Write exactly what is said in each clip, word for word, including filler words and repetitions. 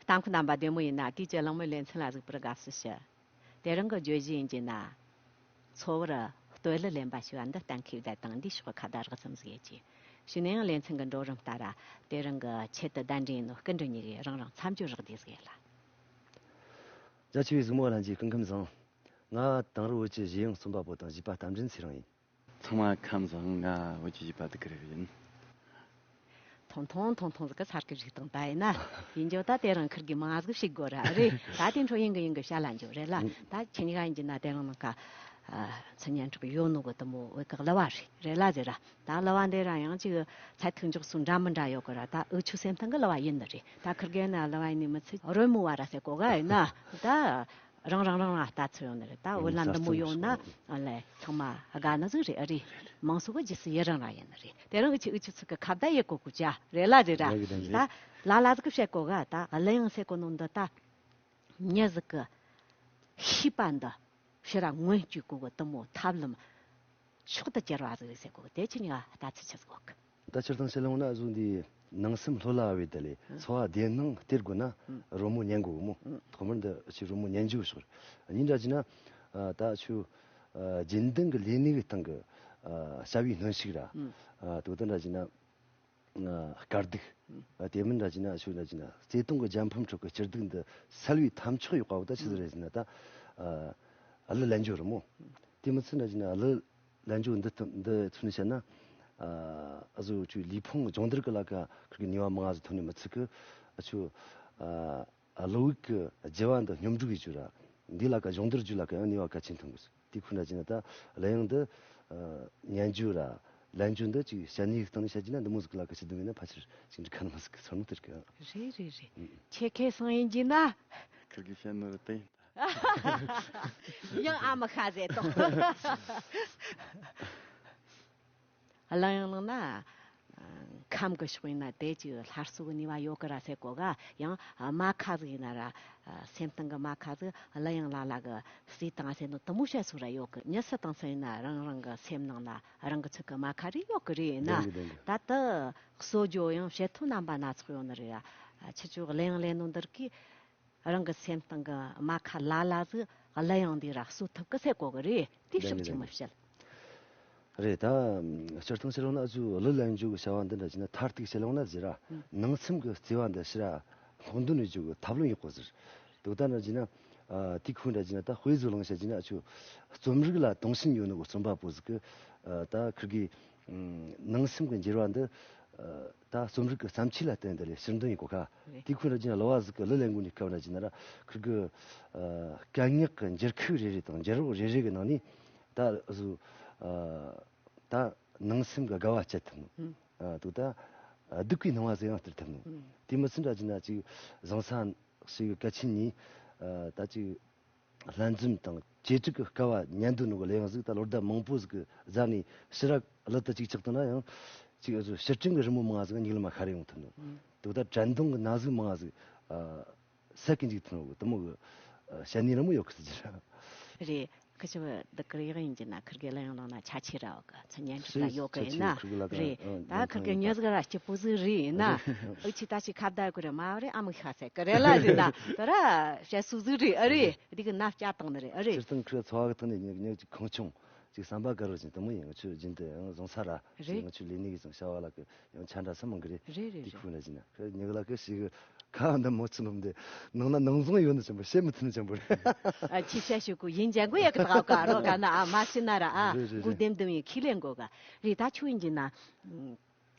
ལྟ་མཁན་རྣམ་པ་བདེ་མོ་ཡིན་ན། དུས་ཀྱི་གླེང་མོལ་ལེ་ཚན་ལ་གཟིགས་པར་དགའ་བསུ་ཞུ། དེ་རིང་གི་བརྗོད་གཞི་ཡིན་གྱི་ན། འཚོ་བར་བསྟོད་གླུ་ལེན་པ་ཞེས་པ་འདི་གཏན་འཁེལ་བསྡད་དང་། འདིའི་ཕྱོགས་ཁ་བརྡ་རགས་ཙམ་ཟིག་ཡེད་ཀྱི། ཕྱི་ནས་ཡང་ལེ་ཚན་གྱི་འགྲོ་རིམ་ལྟར། དེ་རིང་གི་ཆེད་དུ་གདན་འདྲེན་ཡིན་ནོ་སྐུ་མགྲོན་གཉིས་ཀྱིས་རང་རང་མཚམས་སྦྱོར་རགས་བསྡུས་ཟིག་ཡེད་ལ། རྒྱ་ཆེ་བའི་གཟིགས་མོ་ལྷན་རྒྱས་སྐུ་ཁམས་བཟང་། ང་དང་རུ་བོད་ཀྱི་གཞས་དབྱངས་རྩོམ་པ་པོ་དང་གཞས་པ་རྟ་མགྲིན་ཚེ་རིང་ཡིན། ཚང་མ་ཁམས་བཟང་། ང་བོད་ཀྱི་གཞས་པ་སྡུག་གི་རེད་ཡིན། ཐུང་ཐུང་ཐུང་ཐུང་ཟིག་གི་ཚར་གི་བཞག་དང་། ད་ཡིན་ན་ཡིན་རྒྱུ་ད་དེ་རིང་ཁིར་གི་མང་ཟིག་ཞིག་དགོས་ར་རེད། ད་དེ་འཕྲོ་ཡིན་གི་ཡིན་གི་བཤད་ལ་འཇུག་རེད་ལ། ད་ཁྱེད་གཉིས་ཀ་ཡིན་གྱི་ན་དེ་རིང་ནང་ཀ་མཚན་སྙན་གྲགས་ཡོད་ནོ་གི་དུ་མོ་བོད་གི་གླུ་བ་རེད། རེད་ལ་ཟེར་ར། ད་གླུ་བ་འདི་ར་ཡང་ཅིག་ཚད་ཐིག་འཇོག་ཚུལ་འདྲ་མི་འདྲ་ཡོད་གི་ར། ད་འུ་ཆོ་སེམས་གཏིང་གི་གླུ་བ་ཡིན་ནི་རེད། ད་ཁིར་གི་ན་གླུ་བ་ཡིན་ནི་མི་ཚད་རོལ་མོ་བ་ར་ཟེར་གོ་ག་ཡིན་ན། ད་རང་རང་རང་རང་ལྟ་ཚུལ་ཡོད་ནི་རེད། ད་འོ་ལ་འདི་མོ་ཡོང་ན་ཨ་ལས་ཚང་མ་དགའ་ནི་ཟིག་རེད། ཨ་རེད། མང་ཚོགས་ཀྱི་རྗེས་སུ་ཡི་རང་རང་ཡིན་ནི་རེད། དེ་རིང་གི་ཆི་འུ་ཆི་ཚིག་གི་ཁ་བརྡ་ཡེད་གོ་གོ་ཅ་རེད་ལ་རེད་ར། རེད་རེད། ད་ལ་ལ་ཟིག་གི་བཤད་གོ་ག། ད་གླུ་དབྱངས་ཟེར་གོ་ནོ་འདི་ད་མྱི་ཟིག་གི་ཤེས་པ་འདི་ཕྱིར་ར་མངོན་སྐྱེ་གོ་གི་དུ་མོ་ཐབས་ལམ་མཆོག་ཏུ་གྱུར་བ་ཟིག་རེད་ཟེར་གོ་གི། དེ་ཆི་ཉི་ལྟ་ཚུལ་ཆི་ཟིག་གོ་གི། ད་སྤྱིར་བཏང་ཕྱི་ལོང་ན་བཟོ་འདི་ནང་སེམས་ལྷོད་ལ་བའི་དེ་ལས་འཚོ་བ་བདེ་སྣང་སྟེར་དགོས་ན་རོལ་མོ་ཉན་དགོས་མོ། ཐོག་མར་འདི་ཆི་རོལ་མོ་ཉན་རྒྱུ་ཤོར་ཉིན་འདྲ་ཅི་ན། ད་ཆུ་རྒྱུན་ལྡན་གྱི་ལས་གནས་ཀྱི་སྟེང་གི་བྱ་བའི་གནོན་ཤུགས་ར། དོ་དམ་འདྲ་ཅི་ན། དཀའ་སྡུག་དེ་མིན་འདྲ་ཅི་ན་ཆུ་འདྲ་ཅི་ན་བརྩེ་དུང་གི་རྒྱལ་ཕམ་ཁྲོད་ཀྱི་སྐྱིད་སྡུག་འདི་སེལ་བའི་ཐབས་མཆོག་ཡོད་པ་བོ། ད་ཆི་ཟིག་རེད་ཟེར་ན་ད་གླུ་ལེན་རྒྱུ་རེད་མོ། དེ་མི་ཚད་འདྲ་ཅི་ན་གླུ་ལེན་རྒྱུ་འདི་འདི་ཚུལ་ནས་བཤད་ན། ཨ་ཟོ་ཆུ་ལུས་ཕུང་སྦྱོང་བརྡར་གི་ལ་ཀ་ཁིར་གི་ནུས་པ་མང་ང་ཟིག་ཐོན་ནས་མི་ཚིག་གི་ཨ་ཆུ་ཨ་གླུ་བིག་གི་བརྗེ་བ་འདི་སྙོམས་སྒྲིག་གི་རྒྱུ་ར། འདི་ལ་ཀ་སྦྱོང་བརྡར་རྒྱུ་ལ་ཀ་ཡང་ནུས་པ་གལ་ཆེན་ཐོན་གི། དེ་ཁུ་འདྲ་ཅི་ན་ད་གླུ་དབྱངས་འདི་ཉན་རྒྱུ་ར་ལེན་རྒྱུ་འདི་ཅིག་བཤད་ནི་སྟེང་ནས་བཤད་རྒྱུ་ན་འདི་མོ་ཟིག་གི་ལ་ཀ་ཆི་འདི་མིན་ན་ཕལ་ཆེར་ཅིག་འགྲིག་ཁ་ན་མ་ཟིག་གི་ཚོར་མོ་དེར་གི། རེད་རེད་རེད། ཁྱེད་ཁེ་སང་ཡིན་གྱི་ན། ཁིར་གི་བཤད་ནོ་རེད་དེ། ཡང་ཨ་མ་ཤ་ཟེར་དོ། གླུ་དབྱངས་ནང་ན། ཁམས་གི་ཕྱོགས་ཡིན་ན་དེ་ཅིག་སླར་གསོ་གི་ནུས་པ་ཡོད་གི་ར་ཟེར་གོ་ག། ཡང་རྨ་ཁ་ཟིག་ཡིན་ན་ར། སེམས་གཏིང་གི་རྨ་ཁ་ཟིག་གླུ་དབྱངས་ལ་ལ་གི་སྲིད་དང་ཟེར་ནོ་དུ་མོ་བཤད་སུ་ར་ཡོད་གི། མྱི་སུ་དང་སུ་ཡིན་ན་རང་རང་གི་སེམས་ནང་ན་རང་གི་ཚིག་གི་རྨ་ཁ་རེ་ཡོད་གི་རེད་ཡིན་ན། ལྡན་གི་ལྡན་གི། ད་དུ་གསོ་རྒྱུ་ཡང་བྱེད་ཐུབ་རྣམ་པ་སྣ་ཚོགས་ཡོད་ནི་རེད་ཡ། ཁྱེད་ཚོ་གླུ་དབྱངས་ལེན་ནོ་འདིར་གི། རང་གི་སེམས་གཏིང་གི་རྨ་ཁ་ལ་ལ་ཟིག་གླུ་དབྱངས་འདི་ར་གསོ་ཐུབ་གི་ཟེར་གོ་གི་རེད། དེ་ལྡན་ཕྱོགས་གཅིག་མི་བཤད། རེད། ད་སྤྱིར་བཏང་ཕྱི་རང་ན་ཨ་ཚོའི་གླུ་ལེན་རྒྱུ་གི་བྱ་བ་འདི་འདྲ་ཅི་ན་མཐར་ཐུག་ཕྱི་ལོང་ན་ཟེར་ར། ནང་སེམས་གི་བརྩེ་བ་འདི་ཕྱི་ར་སྔོག་འདོན་རེ་རྒྱུ་གི་ཐབས་ལམ་ཡག་པོ་ཟེར། དུ་ད་འདྲ་ཅི་ན་དེ་ཁུ་འདྲ་ཅི་ན་ད་དཔེ་བཟོ་ལང་བཤད་ཅི་ན་ཨ་ཚོ་རྩོམ་རིག་ལ་དུང་ཞེན་ཡོད་ནོ་གི་རྩོམ་པ་པོ་ཟིག་གི་ད་ཁིར་གི་ནང་སེམས་གི་འགྱུར་བ་འདི། ད་རྩོམ་རིག་གི་བརྩམས་ཆོས་ལ་བརྟེན་ཏེ་ལས་ཕྱིར་འདོན་ཡིན་གོ་ཁ། དེ་ཁོ་ར་ཅན་གླུ་བ་ཟིག་གི་གླུ་ལེན་དགོས་ནི་སྐབས་ར་ཅན་ར་ཁིར་གི་སྐད་ངག་གི་འགྱུར་ཁུག་རེ་རེ་དང་འགྱུར་རོགས་རེ་རེ་གི་ནང་ནས་ད་བཟོ་ད་ནང་སེམས་གི་དགའ་བ་སྐྱེད་ཐུབ་ནོ། དུ་ད་སྡུག་གི་སྣང་བ་ཟིག་ཡང་སྟེར་ཐུབ་ནོ། དེ་མི་ཚུན་ར་ཅན་ཅིག་བཟང་ས་ཞིག་གི་གལ་ཆེན་ནི་ད་ཅིག་ལྷན་འཛོམས་དང་བཅས་ཁྲིད་ཀྱི་སྐལ་བ་ཉན་འདུག་ནོ་གི་ལས་ཡང་ཟིག་ད་ལོ་ཟླ་མང་པོ་ཟིག་གི་ཟ་ནས་ཕྱི་ར་གླུ་དུ་ཅིག་ཆགས་བཏང་ན་ཡང་ཅིག་ཨ་ཟོ་ཕྱིར་དྲན་གྱི་རི་མོ་མང་ཟིག་ཉིག་ལ་མ་ཤར་ཡོང་ཐུབ་ནོ། དུ་ད་དྲན་གདུང་གི་ན་ཟུག་མང་ཟིག་སད་ཀྱི་འཇུག་ཐུབ་ནོ་གི་དུ་མོ་གི་བཤད་ནི་རི་མོ་ཡོད་གི་ཟིག་ར། རེད། ཁི་ཆི་བ་འདི་ཀི་རི་ཡག་ཡིན་གྱི་ན་ཁིར་གི་གླུ་དབྱངས་ནང་ན་ཆ་ཆེ་ར་བ་གི་ཚུ་ཉན་ཁྲི་ལ་ཡོད་གི་ཡིན་ན། རེད། ད་ཁིར་གི་མྱི་ཟིག་ར་སྐྱིད་པོ་ཟིག་རེད་ཡིན་ན། ཨུ་ཆི་ད་ཅི་ཁ་བརྡ་གི་རེད་མ་རེད། ཨ་མི་ཤ་ཟེར་གི་རེད་ལ་རེད་ན། ད་ར་བཤད་སུ་ཟིག་རེད་ཨ་རེད། འདི་གི་ན་སྐྱ་བཏང་ནི་རེད་ཨ་རེད། སྤྱིར་བཏང་ཁིར་འཚོ་བ་གི་སྟེང་ནས་ཉག་ཉག་ཅིག་ཁང་ཆུང་ཅིག་བསམ་པ་དགའ་རོགས་ཅན་དུ་མོ་ཡིན། ང་ཆུ་རྒྱུན་དུ་ཡང་བཟང་ས་ར་ཅིག་ང་ཆུ་ལས་ནི་གི་ཟང་ཤ་བ་ལ་གི་ཡང་ཆ་འདྲ་ས་མང་གི་རེད། རེད་རེད་དེ་རེད། ཁུ་ན་ཅི་ན་ཁིར་ཉག་ལ་གི་ཞིག་གི་ཁ་འདི་མོ་ཚུ་ནོམ་དེ་ནང་ན་ནང་བཟང་ཡོད་ནི་ཅན་པོ་བཤད་མི་ཐུབ་ནི་ཅན་པོ་རེད། ཨ་ཆི་བཤད་ཞུ་གུ་ཡིན་ཅན་གུ་ཡ་གི་ད་ག་རོ་ག་ན་ཨ་མ་ཤི་ན་ར་ཨ་རེད་རེད་གུ་རེད། དེམ་དེམ་ཡིན་ཁི་ལེན་གོ་ག་རེད། ད་ཆུ་ཡིན་གྱི་ན་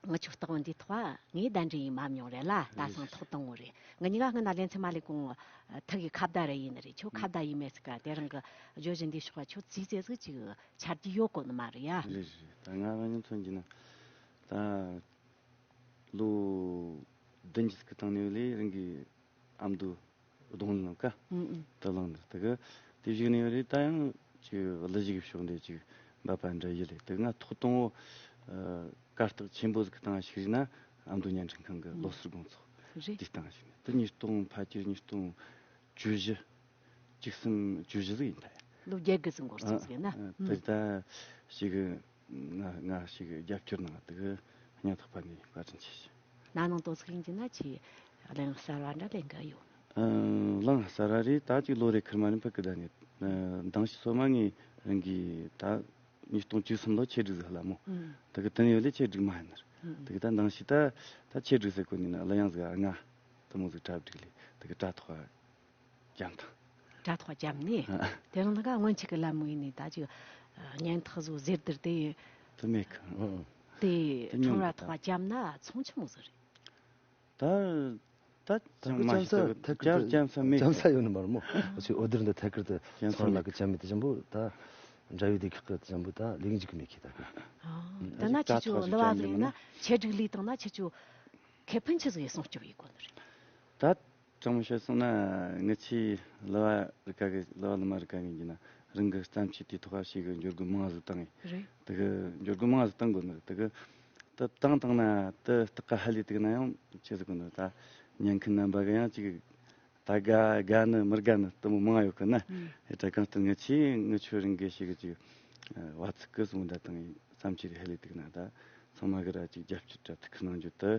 ང་ཆུ་སྟག་འདི་ཐོག་ངའི་གདན་འདྲེན་ཡིན་མ་མྱོང་རེད་ལ། ད་སང་ཐོག་དང་བོ་རེད། ང་གཉིས་ཀ་སྔ་ན་ལེན་ཚེ་མ་ལེ་གོང་ཐག་གི་ཁ་བརྡ་རེ་ཡིན་ནི་རེད། ཆུ་ཁ་བརྡ་ཡིན་མེད་ཟིག་ག་དེ་རང་གི་བརྗོད་གཞི་འདི་ཕྱོགས་ཆུ་རྩིས་རྩེ་ཟིག་ཅིག་ཆ་རྒྱུས་ཡོད་གོ་ནི་མ་རེད་ཡ། རེད་རེད། ད་ང་རང་ཉིད་མཚོན་གྱི་ན་ད། ལོ་བདུན་གྱི་སྐུ་ཐང་ནས་ལས་རང་གི་ཨ་མདོ་གདོང་ལ་ཀ་ཨུ་ཨུ། དུ་ལངས་ནས་དེ་གི་དེ་བཞུགས་ནས་རེད། ད་ཡང་ཅིག་གླུ་གཞས་ཕྱོགས་འདི་ཅིག་འབད་པ་འདྲ་ཡི་ལས་དེ་ང་ཐོག་དང་བོ་ཨ་གར་སྟེགས་ཆེན་པོ་ཟིག་གི་སྟེང་ཞུགས་ན་ཨ་མདོ་བརྙན་འཕྲིན་ཁང་གི་ཨུ་བློ་གསར་དགོང་ཚོགས་རེད། དེའི་སྟེང་ཞུགས་ནས་དེ་ཉིས་སྟོང་ཕལ་ཆེར་ཉིས་སྟོང་བཅུ་བཞི་བཅུ་གསུམ་བཅུ་བཞི་ཟིག་ཡིན་ད་ཡ། ལོ་བརྒྱད་གི་ཟིན་འགོར་ཚུགས་ཟིན་ན། ཨ་དེ་ད་ཞིག་གི་ང་ང་ཞིག་གི་རྒྱབ་སྐྱོར་གནང་དུ་གི་སྙིང་ཐག་པ་ནས་བཀའ་དྲིན་ཆེ་ཞུ། ན་ནིང་དོ་ཚིགས་ཡིན་གྱི་ན་ཆེ་གླེང་གསར་བ་འདྲ་ལེན་གི་ཡོད། ཨ། གླིང་གསར་བ་རེད། ད་ཅིག་ལོ་རེ་ཁེར་མ་རེད། ཕུག་གི་ད་ནི། ཨ། མདང་ཕྱི་སོ་མ་ངའི་རང་གི་ད་ཉིས་སྟོང་བཅུ་གསུམ་ལོ་ཆེད་སྒྲིག་ཟིག་ལ་མོ། ཨང་། དེ་གི་དོན་ཡོད་ལས་ཆེད་སྒྲིག་མ་ཡིན་ནར། ཨང་། དེ་གི་ད་མདང་ཕྱི་ད་ད་ཆེད་སྒྲིག་ཟེར་གོ་ནི་ན་གླུ་དབྱངས་ཟིག་ལྔ་དེ་མོ་ཟིག་གྲ་སྒྲིག་ལས། དེ་གི་དྲ་ཐོག་བརྒྱབ་དང་། དྲ་ཐོག་བརྒྱབ་ནས། ཨ། དེ་རིང་ད་ག་སྔོན་ཆད་གི་ལད་མོ་ཡིན་ནས་ད་ཅིག་ཨ། སྙན་ཐག་བཟོ་ཟེར་དེར་དེ་ཐུ་མེད་གི། ཨང་། དེ་དེ་ཁྲོམ་ར་ཉོན་ཐོག་བརྒྱབ་ན་ཚོང་ཆི་མོ་ཟིག་རེད། ད་ད་ད་ཅང་མ་ཤེས་ད་ཅང་ཅང་ས་མེད་ཅང་ས་ཡོད་ནི་མ་རེད་མོ། ཨ་ཅིག་འོ་དེར་འདི་ཐད་ཀར་དུ་ཅང་ས་ཚོང་ལ་མེད་གི་ཅང་མེད་དེ་ཅང་པོ་ད་འདྲ་ཡོད་དེ་ཁག་གི་ཅང་པོ་ད་ལེགས་འཇུག་གི་མེད་ཁི་ད་གི། ཨ། ད་ན་ཅི་ཅོ་ལ་བ་ཟིག་ན་ཆེད་སྒྲིག་ལས་དང་ན་ཆི་ཅོ་ཁེ་ཕན་ཆི་ཟིག་སྲུང་སྐྱོབ་ཡེད་གོ་ནི་རེད། ད་དྲང་མོ་བཤད་སོང་ན་ངི་ཆི་ལ་བ་རི་ཀ་གི་ལ་བ་ལ་མ་རི་ཀ་གི་ཡིན་ན་རང་གི་བརྩམས་ཆོས་དེ་ཐོག་ཤིག་གི་འབྱོར་སྒོ་མང་ཟིག་བཏང་ངེ་རེད། དེ་གི་འབྱོར་སྒོ་མང་ཟིག་བཏང་དགོས་ནི་རེད། དེ་གི་ད་བཏང་བཏང་ན་དེ་སྟག་ཀ་ཧ་ལས་དེ་གི་ན་ཡང་ཆི་ཟིག་གོ་ནི་རེད། ད་ཉན་མཁན་རྣམ་པ་གི་ཡང་ཅིག་ད་དགའ་དགའ་ནི་མི་དགའ་ནི་དེ་མོ་མང་ཡོད་གི་ན། ཨང་། ཨེ་ད་གང་ལྟར་ངི་ཆི་ངི་ཆོ་རང་གི་ཤིག་གི་ཅིག་བ་ཚིག་གི་སོང་ད་བཏང་ངེ་བརྩམས་ཆོས་རེ་ཧ་ལས་དེ་གི་ན་ད་ཚང་མ་གི་ར་ཅིག་རྒྱབ་སྐྱོར་དྲ་ཐུག་གི་གནང་རྒྱུ་དེ།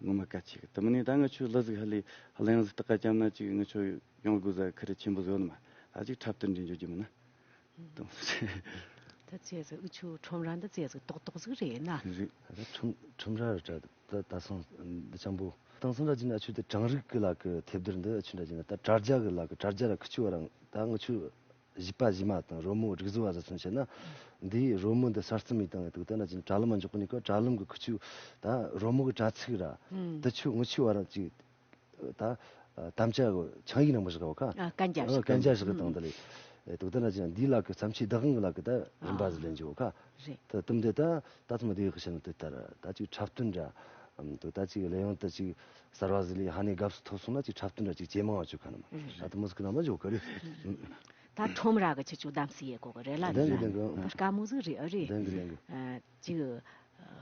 ངོ་མ་གལ་ཆེ་གི། དེ་མིན་ནི་ད་ང་ཆོའི་གླུ་ཟིག་ཧ་ལས་ཧ་ལས་ཡང་ཟིག་སྟག་ཀ་བརྒྱབ་ན་ཅིག་ང་ཆོ་ཡོང་དགོས་ཟེར་ཁ་རེ་ཆེན་པོ་ཟིག་ཡོད་ནི་མ། ད་ཅིག་འཁྲབ་སྟོན་འདྲ་འཇོག་རྒྱུ་མིན་ན། དེ་མོ་ཟིག་རེད། ད་ཅི་ཟིག་འུ་ཆོའི་ཁྲོམ་ར་འདི་ཅི་ཟིག་ཏོག་ཏོག་ཟིག་རེད་ན། རེད། ད་ཁྲོམ་ཁྲོམ་ར་རེད་དྲ་ད་ད་སང་འདི་ཅང་པོ། དེང་སང་འདྲ་བྱས་ན་འུ་ཆོ་དེ་གྲངས་རིག་གི་ལ་གི་ཐེབས་རྡུལ་འདི་འུ་ཆོ་འདྲ་བྱས་ན་ད་དྲ་རྒྱ་གི་ལ་གི་དྲ་རྒྱ་ར་ཁུ་ཆུ་བ་རང་ད་ང་ཆོ། གཞས་པ་གཞས་མ་དང་རོལ་མོ་སྒྲིག་བཟོ་བ་ཟེར་ཚུན་བཤད་ན། འདིའི་རོལ་མོ་འདི་གསར་རྩོམ་ཡིན་དང་དུ་ལྟ་ན་ཅིན་དྲ་ལམ་མ་འཇོག་གི་ནི་ཀ་དྲ་ལམ་གི་ཁུ་ཆུ་ད་རོལ་མོ་གི་དྲ་ཚིགས་ར། ཨང་། དུ་ཆུ་ངུ་ཆུ་བ་ར་ཅིག་ད་དམ་བཅའ་གི་ཆང་ཡིག་ནང་མ་ཞིག་ག་བ་ཁ། ཨ། གན་རྒྱ་ཞིག་གི་གན་རྒྱ་ཞིག་གི་དང་དུ་ལས། དུ་ལྟ་ན་ཅིན་འདིའི་ལ་གི་བརྩམས་ཆོས་བདག་དབང་གི་ལ་གི་ད་རིམ་པ་ཟིག་ལེན་རྒྱུ་བ་ཁ། རེད། ད་དུམ་དེ་ད་ད་ཚོ་མ་དེ་གི་བཤད་ན་དེ་ལྟར་ད་ཅིག་འཁྲབ་སྟོན་འདྲ། དུ་ད་ཅིག་ལས་ཡང་ད་ཅིག་གསར་བ་ཟིག་ལས་ཧ་ནས་དགའ་བསུ་ཐོབ་སོང་ན་ཅིག་འཁྲབ་སྟོན་འདྲ་ཅིག་ཇེ་མང་བ་བཅུག་ཁ་ནི་མ། ད་དུ་མོ་ཟིག་གི་ནང་མ་འཇོག་གི་རེད། ད་ཁྲོམ་ར་གི་ཁྱེད་ཆོ་གདམ་གསེས་ཡེད་གོ་གི་རེད་ལ། ལྡན་གི་ལྡན་གི། ད་དཀའ་མོ་ཟིག་རེད། ཨ་རེད། ལྡན་གི་ལྡན་གི། ཨ། ཅིག་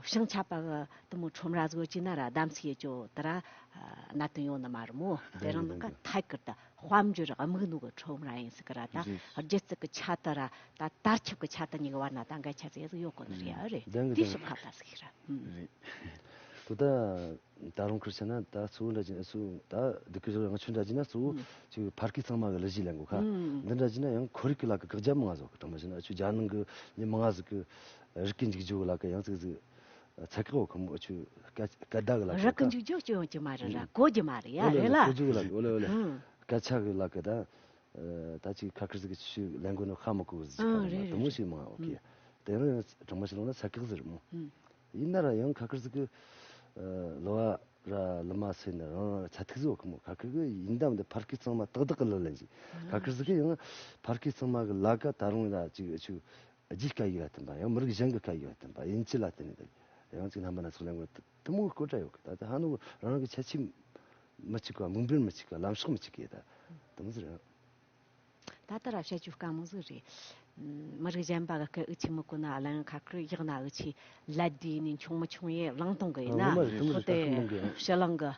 ཤིང་ཆབ་པ་གི་དུ་མོ་ཁྲོམ་ར་ཟིག་ཡོད་ཀྱི་ན་ར་གདམ་གསེས་ཡེད་ཅོ་དེ་ར་གནད་དོན་ཡོང་ནི་མ་རེད་མོ། དེ་རིང་ནང་གི་ཐད་ཀར་ད་དཔལ་འབྱོར་དམིགས་ནོ་གི་ཁྲོམ་ར་ཡིན་ཟིག་གི་ར། ད་རེད། སྒྱུ་རྩལ་གི་ཆ་དེ་ར་ད་དར་ཁྱབ་གི་ཆ་དེ་གཉིས་གི་བར་ན་ད་འགལ་ཆ་ཟིག་ཟིག་ཡོད་གོ་ནི་རེད། ཨ་རེད། ལྡན་གི་དེ་ལྡན་གི། ཤོག་ཁ་ད་ཟིག་ར། ཨུམ། རེད། དོ་ད། ད་རུང་ཁུར་ཆེ་ན་ད་གཙོ་བོ་འདྲ་ཅིག་ཨ་སུ་ད་སྡུག་གི་རང་ཆུ་འདྲ་ཅིག་ན་གཙོ་བོ་ཨུ་ཅིག་ཕར་སྐད་ཚང་མ་གི་གླུ་གཞས་ལེན་དགོས་ཁ། ཨུ་འདི་འདྲ་ཅིག་ན་ཡང་ཁོར་ཡུག་གི་ལ་གི་བཀག་རྒྱ་མང་ང་ཟིག་གི། དྲང་མོ་བཤད་ན་ཨ་ཆུ་རྒྱ་ནང་གི་མི་མང་ང་ཟིག་གི་རིག་གི་འཇུག་རྒྱུ་གི་ལ་གི་ཡང་ཚིག་ཟིག་ཚད་བཀག་ཁོ་མོ་ཨ་ཆུ་སྐད་སྐད་བརྡ་གི་ལ་གི་རིག་གི་འཇུག་རྒྱུ་ཅི་ཡོང་གི་མ་རེད་ར། ཨུ་གོ་རྒྱུ་མ་རེད་ཡ། ཨོ་ལེ་རེད་ལེ་ལ། གོ་རྒྱུ་གི་ལ་གི་ཨོ་ལེ་ཨོ་ལེ། ཨུ་སྐད་ཆ་གི་ལ་གི་ད། ད་ཅིག་ཁ་ཁར་ཟིག་ཆུ་ལེན་དགོས་ནོ་ཧ་མི་གོ་ཟིག་ཨ་རེད་རེད་དུ་མོ་རེད། ཞིག་མ་ཨོ་ཁེ། ཨུ་དེ་རིང་དྲང་མོ་ཞིག་ལོང་ན་ཚད་བཀག་ཟིག་རེད་མོ། ཨུ་ཡིན་ན་ར་ཡང་ཁ་ཁར་ཟིག་གི་ལོ་བ་ར་ལི་མ་སེ་ནི་རང་རང་ཚད་ཐིག་ཟིག་ཡོད་གི་མོ། ཁ་ཁར་གི་ཡིན་དམ་དེ་ཕར་སྐད་ཚང་མ་ཏག་ཏག་གི་ལ་ལེན་ཅིག་ཁ་ཁར་ཟིག་གི་ཡང་ཕར་སྐད་ཚང་མ་གི་ལ་ཀ་ད་རུང་ལ་ཅིག་ཆུ་རྒྱུས་སྐད་ཡིག་ལ་བརྟེན་པ་ཡང་མི་རིགས་གཞན་གི་སྐད་ཡིག་ལ་བརྟེན་པ་དབྱིན་ཇི་ལ་བརྟེན་ནས་ཡང་ཅིག་རྣམ་པ་སྣ་ཚོགས་ལེན་དགོས་དུ་མོ་གི་སྐོར་འདྲ་ཡོད་གི། ད་ད་ཧ་ནུ་རང་རང་གི་ཁྱད་ཆོས་མི་གཅིག་ག་མིག་དཔེ་མི་གཅིག་ག་ལམ་ཕྱོགས་མི་གཅིག་གི་ད་དུ་མོ་ཟིག་རེད། ད་ལྟ་ར་བཤད་རྒྱུ་དཀའ་མོ་ཟིག་རེད། མི་རིགས་གཞན་པ་གི་སྐད་འུ་ཆི་མི་གོ་ན་གླུ་དབྱངས་ཁ་ཁར་ཡག་ན་འུ་ཆི་ལད་ཟློས་ནས་ཆུང་མི་ཆུང་ཡེ་བླངས་གཏོང་གི་ཡིན་ན། ཨ་ངོ་མ་རེད། དུ་མོ་ཁོ་རེད། ད་དེ་ཁུར་ལེན་གི་ཨ། ཕྱི་གླིང་གི་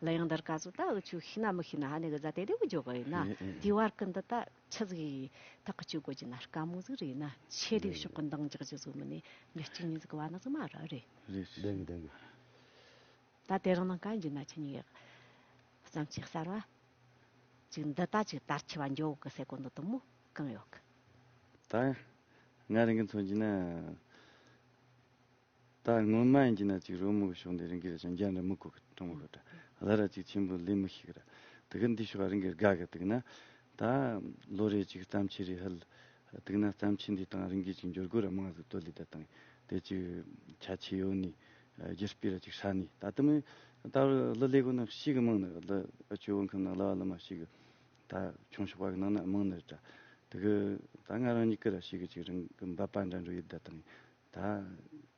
གླུ་དབྱངས་འདི་ར་ག་ཚོད་ད་འུ་ཆོ་ཤེས་ན་མི་ཤེས་ན་ཧ་ནི་གི་ཟ་དེ་དེ་གི་འཇོག་གི་ཡིན་ན། ཨེ་ཨེ། དེའི་བར་གི་འདི་ད་ཆི་ཟིག་ཐག་གི་གཅོད་དགོས་ཀྱི་ན་དཀའ་མོ་ཟིག་རེད་ན། ཆེད་དུ་ཨེ་ཕྱོགས་གི་འདང་རྒྱག་རྒྱུ་ཟིག་མིན་ནས་མི་གཅིག་གཉིས་ཟིག་གི་བར་ན་ཟིག་མ་རེད། རེད། ལྡན་གི་ལྡན་གི། ད་དེ་རིང་ནང་ག་འཇུ་ན་ཆི་ཉིག་ཡག་བརྩམས་ཆོས་གསར་བ་ཅིག་འདི་ད་ཅིག་དར་ཁྱབ་བ་འཇོག་གི་ཟེར་གོ་འདི་དུ་མོ་གང་ཡོད་གི། ད་ང་རང་གི་མཚོན་གྱི་ན་ད་སྔོན་མ་ཡིན་གྱི་ན་ཅིག་རོལ་མོ་གི་ཕྱོགས་འདི་རང་གི་ར་ཅང་རྒྱ་འདྲ་མི་གོ་གི། དྲང་མོ་གི་ད་ལ་ར་ཅིག་ཆེན་པོ་ལས་མི་ཤེས་གི་ར། དེ་གི་འདི་ཕྱོགས་རང་གི་དགའ་གི། དེ་གི་ན་ད་ལོ་རེ་ཅིག་བརྩམས་ཆོས་རེ་ཧལ། དེ་གི་ན་བརྩམས་ཆོས་འདི་དང་རང་གི་ཅིག་འབྱོར་སྒོ་ར་མང་ཟིག་བཏོད་ལས་ད་དང་དེ་ཅིག་ཁྱད་ཆོས་ཡོད་ནི། རྒྱུ་སྤུས་ར་ཅིག་ཧྲ་ནི། ད་དུ་མི་ད་ལ་ལས་གོ་ནི་ཤིག་གི་མང་ནི་ལ་ཨ་ཆུ་བོ་ཁམས་ན་ལ་བ་ལ་མ་ཤིག་གི་ད་ཆུང་ཤོག་པ་གི་ནང་ན་མང་ནི་རེད་ད། དེ་གི་ད་ང་རང་ཉིད་ཀི་ར་ཤིག་གི་ཅིག་རང་གི་འབད་པ་འདྲ་འགྲོ་ཡི་ད་དང་ད་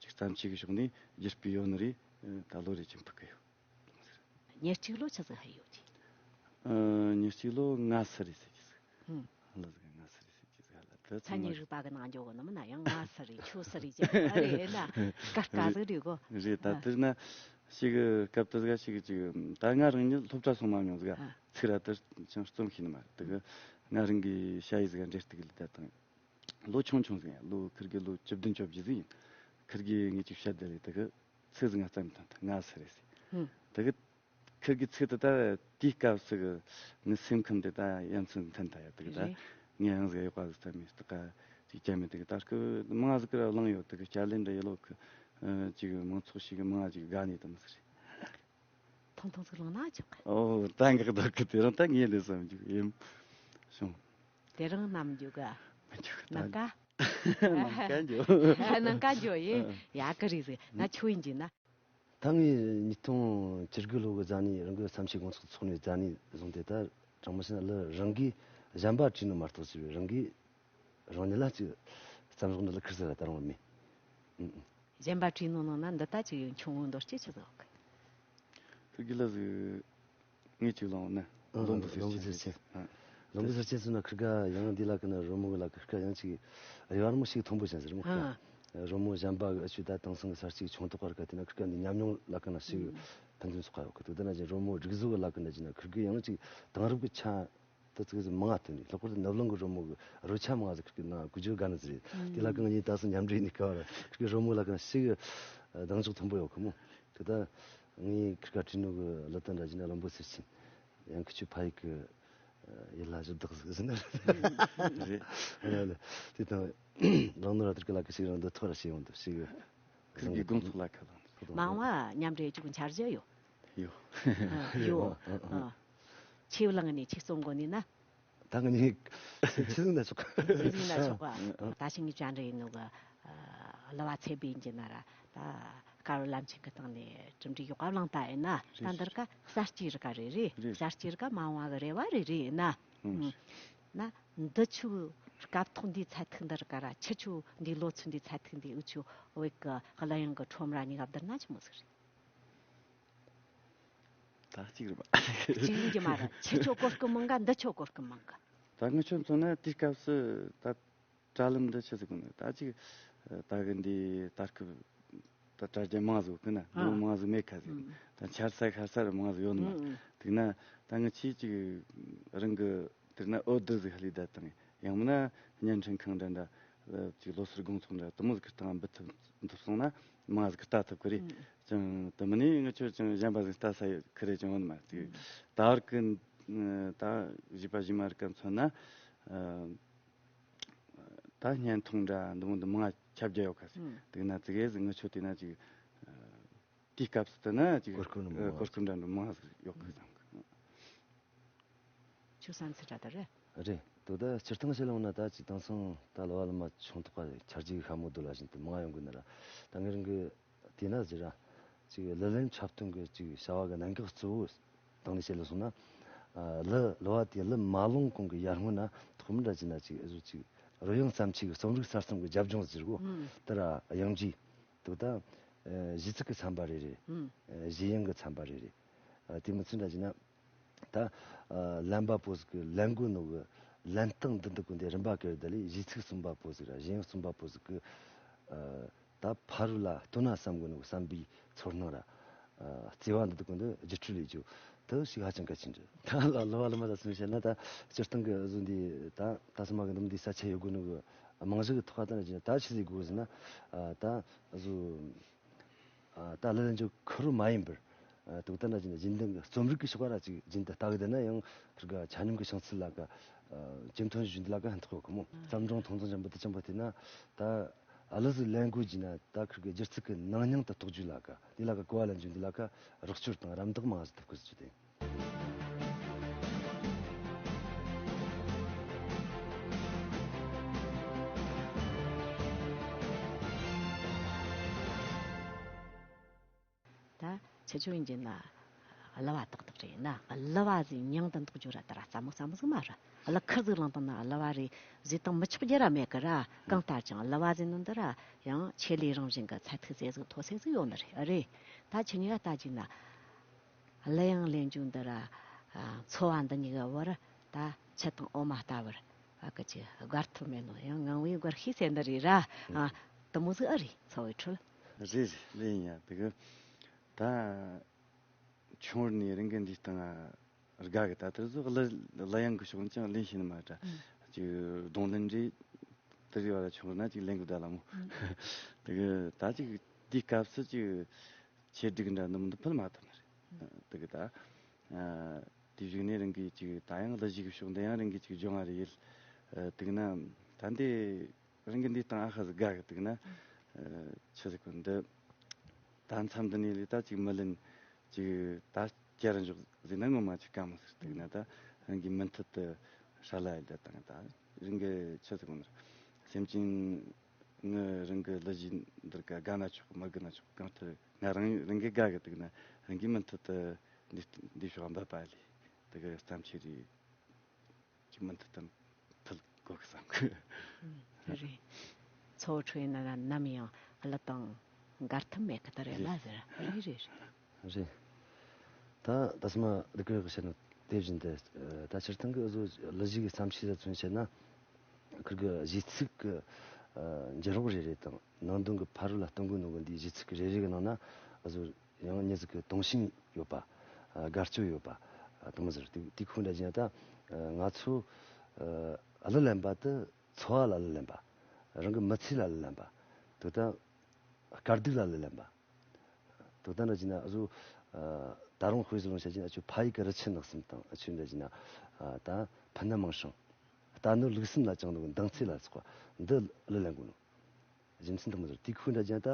ཅིག་བརྩམས་ཆོས་གི་ཕྱོགས་ནས་རྒྱུ་སྤུས་ཡོད་ནི་རེད། ད་ལོ་རེ་ཅིག་ཕུག་གི་ཡོད། ཉེར་གཅིག་ལོ་ཆི་ཟིག་ཧ་ཡོད་ཀྱི། ཨ། ཉེར་གཅིག་ལོ་ང་སུ་རེད་ཟེར་གྱི་ཟིག་ཧུམ། ལོ་ཟིག་ང་སུ་རེད་ཟེར་གྱི་ཟིག་ཧ་ལ་དེ་མཚན་ཉིད་རིག་པ་གི་ནང་འཇོག་གི་ནི་མིན་ན་ཡང་ང་སུ་རེད་ཁྱོད་སུ་རེད་ཀྱི་ཨ་རེད་ན་སྐར་སྐར་ཟིག་རེད་གོ། རེད་ད། ཨ། དེར་ན་ཞིག་སྐབས་དེ་ཟིག་ཞིག་ཅིག་ད་ང་རང་ཉིད་སློབ་གྲྭ་སོང་མ་མྱོང་ཟིག་ཨ། ཚིག་ར་དེར་ཅང་རྩོམ་ཤེས་ནི་མ་རེད། དེ་གི་ང་རང་གི་ཞ་ཡི་ཟིག་འབྲེལ་གཏུག་ལས་ད་དང་། ལོ་ཆུང་ཆུང་ཟིག་ཡིན། ལོ་ཁིར་གི་ལོ་བཅུ་བདུན་བཅོ་བརྒྱད་ཟིག་ཡིན། ཁིར་གི་ངས་ཅིག་བཤད་བསྡད་ལས་དེ་གི་ཚིག་ཟིག་ང་རྩོམ་དང་ང་སུ་རེད་ཟེར། ཧུམ། དེ་གི་ ཁིར་གི་ཚིག་དེ་ད་དེའི་སྐབས་སུ་གི་ངའི་སེམས་ཁམས་དེ་ད་ཡ་མཚན་ཐོན་ཐལ་ཡོད། དེ་གི་ད་རེད། ངས་ཡང་ཟིག་གཡོག་པ་ཟིག་ཐབས་མེད་དེ་ག་ཅིག་བྱས་མེད། དེ་གི་ད་སྐུ་མང་ཟིག་གི་ར་བླངས་ཡོད། དེ་གི་བསྐྱར་ལེན་འདྲ་ཡོད་ལོ་གི་ཅིག་མང་ཚོགས་ཤིག་གི་མང་ཅིག་དགའ་ནས་དམ་ཟིག་རེད། ཐུང་ཐུང་ཟིག་བླངས་ན་ཆོག་གི། ཨོ་ད་འགག་འདུག་གི། དེ་རིང་ད་ངས་ལས་བསམ་རྒྱུ་ཡིན་བྱུང་། དེ་རིང་ནམ་རྒྱུ་ག་མི་འཇུག་ད་ནམ་ཀ་ནམ་ཀ་འཇུ་ནམ་ཀ་འཇུ་ཡིན། ཡ་གི་རེད་ཟིག་ན་ཆུ་ཡིན་གྱི་ན། ད་ངས་ཉིས་སྟོང་བཅུ་དགུ་ལོ་གི་རྫ་ནས་རང་གི་བསམ་ཤེས་དགོང་ཚོགས་ཚོགས་ནས་རྫ་ནས་བཟུང་སྟེ། ད་དྲང་མོ་བཤད་ན་ལི་རང་གིས་གཞན་པ་བྲིས་ནོ་མ་གཏོགས་ཅི་བས་རང་གིས་རང་ཉིད་ལ་ཅིག་བརྩམས་རོགས་ནི་ལི་ཁིར་ཟེར་ལ་ད་རང་བ་མེད། ཨུ་ཨུ། གཞན་པ་བྲིས་ནོ་ནང་ན་འདི་ད་ཅིག་ཡོད་ཆུང་ངུ་མདོར་བསྐྱེད་ཆི་ཟིག་ཡོད་གི། ཁིར་གི་ལ་ཟིག་ངས་ཅིག་ལོང་ནི་ཨ་ལོང་བུ་ཟེར་ལོང་བུ་ཆེན་ཟེར་ཆེན། ཨ། ལོང་བུ་ཟེར་ཆེན་ཟེར་ན་ཁིར་ག་ཡང་འདི་ལ་ཀི་ན་རོལ་མོ་གི་ལ་ཁིར་ག་ཡང་ཅིག་རེ་བ་རི་མོ་ཞིག་མཐོན་པོ་ཅན་ཟེར་མོ་ཁིར་ཨ། ག་རོལ་མོ་གཞན་པ་གི་ཨ་ཆུ་ད་དེང་སང་གི་གསར་ཅིག་ཆུང་ཐོག་གར་ག་དེ་ན་ཁིར་ག་འདི་ཉམས་མྱོང་ལ་ཀི་ན་ཞིག་ཕན་ཚུན་ཚོགས་ཡོད་གི། དེ་ད་ན་ཅིག་རོལ་མོ་སྒྲིག་བཟོ་གི་ལ་ཀི་ན་ཅིག་ན་ཁིར་གི་ཡང་ཅིག་དེང་རབས་གི་ཆ་ད་ཙིག་ཟིག་མང་ང་ཐོན་ནས། ལྷག་པར་དུ་ནུབ་གླིང་གི་རོལ་མོ་གི་རོལ་ཆ་མང་ང་ཟིག་ཁིར་གི་ན་གུ་ཅོ་ག་ན་ཟིག་རེད། དེ་ལ་ཀི་ན་ངས་ད་སང་མཉམ་འབྲེལ་ནས་ཀ་བ་ར་ཁིར་གི་རོལ་མོ་ལ་ཀི་ན་ཞིག་གདེང་འཇོག་མཐོན་པོ་ཡོད་གི་མོ། དེ་ད་ངས་ཁིར་ག་བྲིས་ནོ་གི་ལི་ཏན་ར་ཅིག་ན་ལོང་བུ་ཟེར་ཆེན། ཡང་ཁི་ཆུ་ཕ་ཡིག་གི་ཡིད་ལ་ཞུ་བདག་ཟིག་ཟིན་རེད། དེ་དང་རང་ནོར་ལ་དེར་གི་ལ་གི་ཞིག་རང་འདི་ཐོ་ར་ཞིག་ཡོང་འདུག་ཞིག་ཁིར་གི་དགོང་ཚོགས་ལ་ཁ་ལང་མང་བ་མཉམ་འབྲེལ་བཅུག་འཆར་གཞི་ཡོད། ཡོད། ཡོད། ཨ། ཨ། ཨ། ཆེ་བ་ལང་ནས་ཆེ་རྩོམ་གོ་ནས་ན། ད་ང་ནི་ཆེ་ཟིན་ན་ཆོག་ག་ཆེ་ཟིན་ན་ཆོག་ག་ད་ཤིང་གི་ཅན་རེ་ཡིན་ནོ་ག་གླུ་བ་ཚེ་བའི་འཇི་ན་ར། ད་དཀར་བོ་ལམ་ཆེན་གི་སྟེང་ནས་གྲུབ་འབྲས་ཡོག་ག་བླངས་ད་ཡིན་ན། ད་འདིར་ག་གསར་སྐྱེས་རི་ག་རེ་རེད། རེད། གསར་སྐྱེས་རི་ག་མ་འོངས་བ་གི་རེ་བ་རེ་རེ་ཡིན་ན། ཨང་། ན་འདི་ཆུ་སྐབས་ཐོག་འདིའི་ཚད་ཐིག་འདིར་ག་ར་ཁྱི་ཆུ་འདིའི་ལོ་ཚོད་འདིའི་ཚད་ཐིག་འདི་འུ་ཆུ་བོད་གི་གླུ་དབྱངས་གི་ཁྲོམ་ར་གཉིས་ཀ་བསྡུར་ན་ཆི་མོ་ཟིག་རེད། ད་གཅིག་རེད་པ། གཅིག་ཡིན་གྱི་མ་རེད། ཁྱེད་ཆོ་གོ་སྐབས་མང་ག་འདི་ཆོ་གོ་སྐབས་མང་ག་ད་ངི་ཆོ་མཚོན་ན་དེའི་སྐབས་སུ་ད་དྲ་ལམ་འདི་ཆི་ཟིག་གོ་ནི་ད་ཅིག་ད་གི་འདི་ད་སྐབས་ད་དྲ་རྒྱ་མང་ཟིག་གི་ན་ཨ་ལོ་མང་ཟིག་མེད་ཁ་ཟིག་ཨུམ། ད་ཆར་ས་ཤར་ས་རུ་མང་ཟིག་ཡོད་ནི་མ། ཨུམ་ཨུམ། དེ་ན་ད་ངི་ཆི་ཅིག་རང་གི་དེར་ན་འོ་དུ་ཟིག་ཧ་ལི་ད་དང་ཡང་མིན་ན་བརྙན་འཕྲིན་ཁང་འདྲ་འདྲ་ཅིག་ལོ་སར་དགོང་ཚོགས་འདྲ་དུ་མོ་ཟིག་གི་སྟེང་འབུད་ཐུབ་ཐུབ་སོང་ན་མང་ཟིག་ལྟ་ཐུབ་གི་རེད། ཨང་། ཅང་དུ་མི་ནི་ངི་ཆོ་ཅང་གཞན་པ་ཟིག་ལྟ་ས་ཡོད་ཁི་རེ་ཅང་ཡོད་མ་ཟིག་ཨང་། ད་བར་གི་ད་བཞི་པ་བཞི་མ་རིག་ག་མཚོན་ན་ད་བརྙན་ཐུང་འདྲ་འདི་མོ་འདི་མང་ཁྱབ་རྒྱ་ཡོད་ཁ་ཟིག་ཨང་། དེ་ན་ཙི་གེ་ཟིག་ངི་ཆོ་དེ་ན་ཅིག་དེའི་སྐབས་སུ་དེ་ན་ཅིག་གོ་སྐབས་འདྲ་མང་ཟིག་གོ་སྐབས་འདྲ་འདྲ་མང་ཟིག་ཡོད་ཁ་བསམ་གི། ཆུ་ས་མཚེས་གྲྭ་དེ་རེད། རེད། དོ་ད་སྤྱིར་བཏང་བཤད་ལོང་ན་ད་ཅིག་དེང་སང་ད་གླུ་བ་གླུ་མ་ཆུང་ཐོག་ག་ཆར་རྗེས་ཤ་མོ་དུ་ལ་བཞིན་དུ་མང་ཡོང་གི་ནི་ར། ད་ངའི་རང་གི་དེ་ན་ཟེར་ར་ཅིག་གླུ་ལེན་འཁྲབ་སྟོན་གི་ཅིག་བྱ་བ་གི་གནད་འགག་གཙོ་བོ་དང་ནས་བཤད་ལ་སོང་ན། ཨ་གླུ་གླུ་བ་དེ་གླུ་མ་ལོངས་གོང་གི་ཡར་སྔོན་ན་ཐོག་མ་འདྲ་ཅིག་ན་ཅིག་ཨེ་ཟུ་ཅིག་རོལ་དབྱངས་བརྩམས་ཆོས་ཀྱི་རྩོམ་རིག་གསར་རྩོམ་གི་རྒྱབ་ལྗོངས་ཟེར་གོ་ཨང་། དེ་ར་དབྱངས་རྗེས་དོ་ད་གཞས་ཚིག་གི་ཚན་པ་རེ་རེ། ཨང་། གཞས་དབྱངས་གི་ཚན་པ་རེ་རེ། ཨ་དེ་མི་ཚུན་འདྲ་ཅིག་ན། ད་ཨ་ལེན་པ་པོ་ཟིག་གི་ལེན་དགོས་ནོ་གི་ལེན་སྟངས་འདི་འདི་ཀུན་དེ་རིམ་པ་གེར་ད་ལས་གཞས་ཚིག་གསུམ་པ་པོ་ཟིག་ར་གཞས་དབྱངས་གསུམ་པ་པོ་ཟིག་གི་ཨ་ད་ཕ་རོལ་ལ་ལྟོས་ན་བསམ་དགོས་ནོ་གི་བསམ་པའི་ཚོར་སྣང་ར་ཨ་བརྩེ་བ་འདི་འདི་ཀུན་དེ་བརྒྱུད་སྤྲོད་ལས་རྒྱུ་དེ་ཞིག་ཧ་ཅང་གལ་ཆེན་རེད། ད་ལ་ལ་བ་ལ་མ་ད་སུན་བཤད་ན་ད་སྤྱིར་བཏང་གི་བཟོ་འདི་ད་ད་སི་མ་གི་འདུམ་འདི་ས་ཆ་ཡོད་དགོས་ནོ་གི་རྨང་གཞི་གི་ཐོག་ད་ན་ཅིག་ད་ཆི་ཟིག་དགོས་ཟེར་ན་ཨ་ད་བཟོ། ཨ་ད་ལ་ལན་ཅོ་ཁུ་རུ་མ་ཡིན་པར། ཨ་དུག་ད་ན་ཅིན་རྒྱུན་ལྡན་གྱི་རྩོམ་རིག་གི་ཕྱོགས་ལ་ཅིག་རྒྱུན་དུ་ལྟ་གི་དེ་ན་ཡང་ཁིར་ག་ཆ་སྙོམས་ཀྱི་བྱང་ཚུལ་ལ་ག་ཨ་ཇེམ་ཐོན་ཞུ་འདི་ལ་ག་ཧན་ཐོག་གི་མོ་བརྩམས་སྒྲུང་ཐུང་ཐུང་ཅན་པོ་དེ་ཅན་པོ་དེ་ན་ད་ཨ་ལི་ཟི་ལན་གུ་ཇི་ན་ད་ཁིར་གི་སྒྱུ་རྩལ་གྱི་ནང་སྙིང་དུ་རྟོགས་རྒྱུ་ལ་ག་དེ་ལ་ག་གོ་བ་ལེན་རྒྱུ་འདི་ལ་ག་རོགས་སྐྱོར་དང་རམ་འདེགས་མང་ཟིག་ཐུབ་གི་ཟིག་དེ། ད་ཁྱེད་ཆོ་ཡིན་གྱི་ན་གླུ་བ་ཏག་ཏག་རེད་ན། གླུ་བ་ཟིག་མྱིང་དུ་འདོགས་རྒྱུ་ར་ད་ར་སླ་མོ་སླ་མོ་ཟིག་མ་རེད། གླུ་ཁུར་ཟིག་བླངས་བཏང་ན་གླུ་བ་རེད་ཟེར་བཏང་མི་ཆོག་རྒྱུ་ར་མེད་གི་ར། གང་ལྟར་ཀྱང་གླུ་བ་ཟེར་ནོ་འདི་ར་ཡང་ཆེད་ལས་རང་བཞིན་གི་ཚད་ཐིག་ཟེ་ཟིག་མཐོ་ཟེ་ཟིག་ཡོད་ནི་རེད། རེད། ད་ཁྱེད་གཉིས་ཀ་ལྟ་གྱི་ན། གླུ་དབྱངས་ལེན་རྒྱུ་འདི་ར་ཨ་འཚོ་བ་འདི་གཉིས་ཀའི་བར་ད་ཆུ་དང་འོ་མ་ལྟ་བུར་ཨ་ཀི་ཅི་སྒར་ཐུབ་མེད་ནོ་ཡང་ངང་བའི་སྒར་ཤེས་ཟེར་འདི་རེད་ར། ཨ་དུ་མོ་ཟིག་ཨ་རེད་འཚོ་བའི་ཁྲོད། རེད་རེད་ལེན་ཡ་དེ་གི་ད་ཆུང་བར་ནས་རིང་གི་འདི་སྟེང་ང་དགའ་གི། ད་དེར་ཟོ་གླུ་གླུ་དབྱངས་གི་ཕྱོགས་ནས་ཀྱང་ལེན་ཤེས་ནི་མ་རེད། ཨང་། ཅིག་རྡུང་ལེན་རེད། དེ་རེད་བ་ལ་ཆུང་བར་ན་ཅིག་ལེན་གི་ད་ལ་མོ། ཨང་། དེ་གི་ད་ཅིག་དེའི་སྐབས་སུ་ཅིག་ཆེད་སྒྲིག་འདྲ་འདི་མོ་འདི་ཕུལ་མ་ཐུབ་ནི་རེད། དེ་གི་ད་དེ་བཞུགས་ནས་རང་གི་ཅིག་ད་ཡང་གླུ་གཞས་གི་ཕྱོགས་འདི་ཡང་རང་གི་ཅིག་སྦྱོང་བ་རེད་ཡིན། དེ་གི་ན་ད་འདི་རང་གི་འདི་སྟེང་ཨ་ཁ་ཟིག་དགའ་གི། དེ་གི་ན་ཆི་ཟིག་གི་འདི་ད་མཚམས་འདི་ནས་ལས་ད་ཅིག་མི་ལེན། ཅིག་ད་བསྐྱར་འཇོག་ཟེར་ན་ངོ་མ་ཅིག་དཀའ་མོ་ཟེར། དེ་གི་ན་ད་རང་གི་མུ་མཐུད་དུ་ཧྲ་ལ་ཡི་ད་དང་ད་རང་གི་ཆི་ཟིག་གི་ན་སེམས་ཅན། ངའི་རང་གི་གླུ་གཞས་འདིར་ག་དགའ་ན་ཆོག་མི་དགའ་ན་ཆོག་གང་ལྟར་ང་རང་རང་གི་དགའ་གི། དེ་གི་ན་རང་གི་མུ་མཐུད་དུ་འདི་འདི་ཕྱོགས་འབད་པ་ལས་དེ་གི་བརྩམས་ཆོས་རེ་ཅིག་མུ་མཐུད་དུ་ཕུལ་དགོས་གི་བསམ་གི། ཨུམ། རེད། འཚོ་བ་འཕྲོད་ཡིན་ན་ནམ་ཡང་གླུ་དང་འགལ་ཐབས་མེད་གི། ད་རེད་ལ་ཟེར། རེད་རེད་རེད། རེད། ད་ད་སྨ་འདི་གི་བཤད་ནོ་དེ་བཞིན་དུ། ད་སྤྱིར་བཏང་གི་བཟོ་གླུ་གཞས་ཀྱི་བརྩམས་ཆོས་ལ་མཚོན་བྱས་ན། ཁིར་གི་གཞས་ཚིག་གི་འགྱུར་བག་རེ་རེ་དང་ནང་དོན་གྱི་ཕ་རོལ་ལ་གཏོང་དགོས་ནོ་གི་འདིའི་གཞས་ཚིག་གི་རེ་རེ་གི་ནང་ན་བཟོ་ཡང་མྱི་ཟིག་གི་དུང་ཞེན་ཡོད་པ། དགའ་སྐྱོ་ཡོད་པ། དུང་ཟེར་དེ་དེ་ཁུངས་འདྲ་ཅན་ད་ང་ཚོ་གླུ་ལེན་པ་དེ་འཚོ་བ་ལ་གླུ་ལེན་པ། རང་གི་མི་ཚེ་ལ་གླུ་ལེན་པ། དེ་ད་དཀའ་སྡུག་ལ་གླུ་ལེན་པ། དོ་ད་འདྲ་ཅིག་ན་ཨ་ཟུ། ད་རུང་དཔེ་ཟུར་ལོང་བྱ་ཅིག་ན་ཨ་ཆུ་ཕ་ཡི་གི་རི་ཆུ་ནགས་གསུམ་དང་ཨ་ཆུ་འདྲ་ཅིག་ན་ད་ཕན་ན་མང་ཤོང་། རྟ་ནོར་ལུག་གསུམ་ལ་བཅངས་འདུག་མདངས་ཚད་ལ་སོགས་པ་འདི་གླུ་ལེན་དགོས་ནོ། རྒྱུ་མཚན་དུ་མི་ཟེར་དེ་ཁུ་འདྲ་ཅན་ད་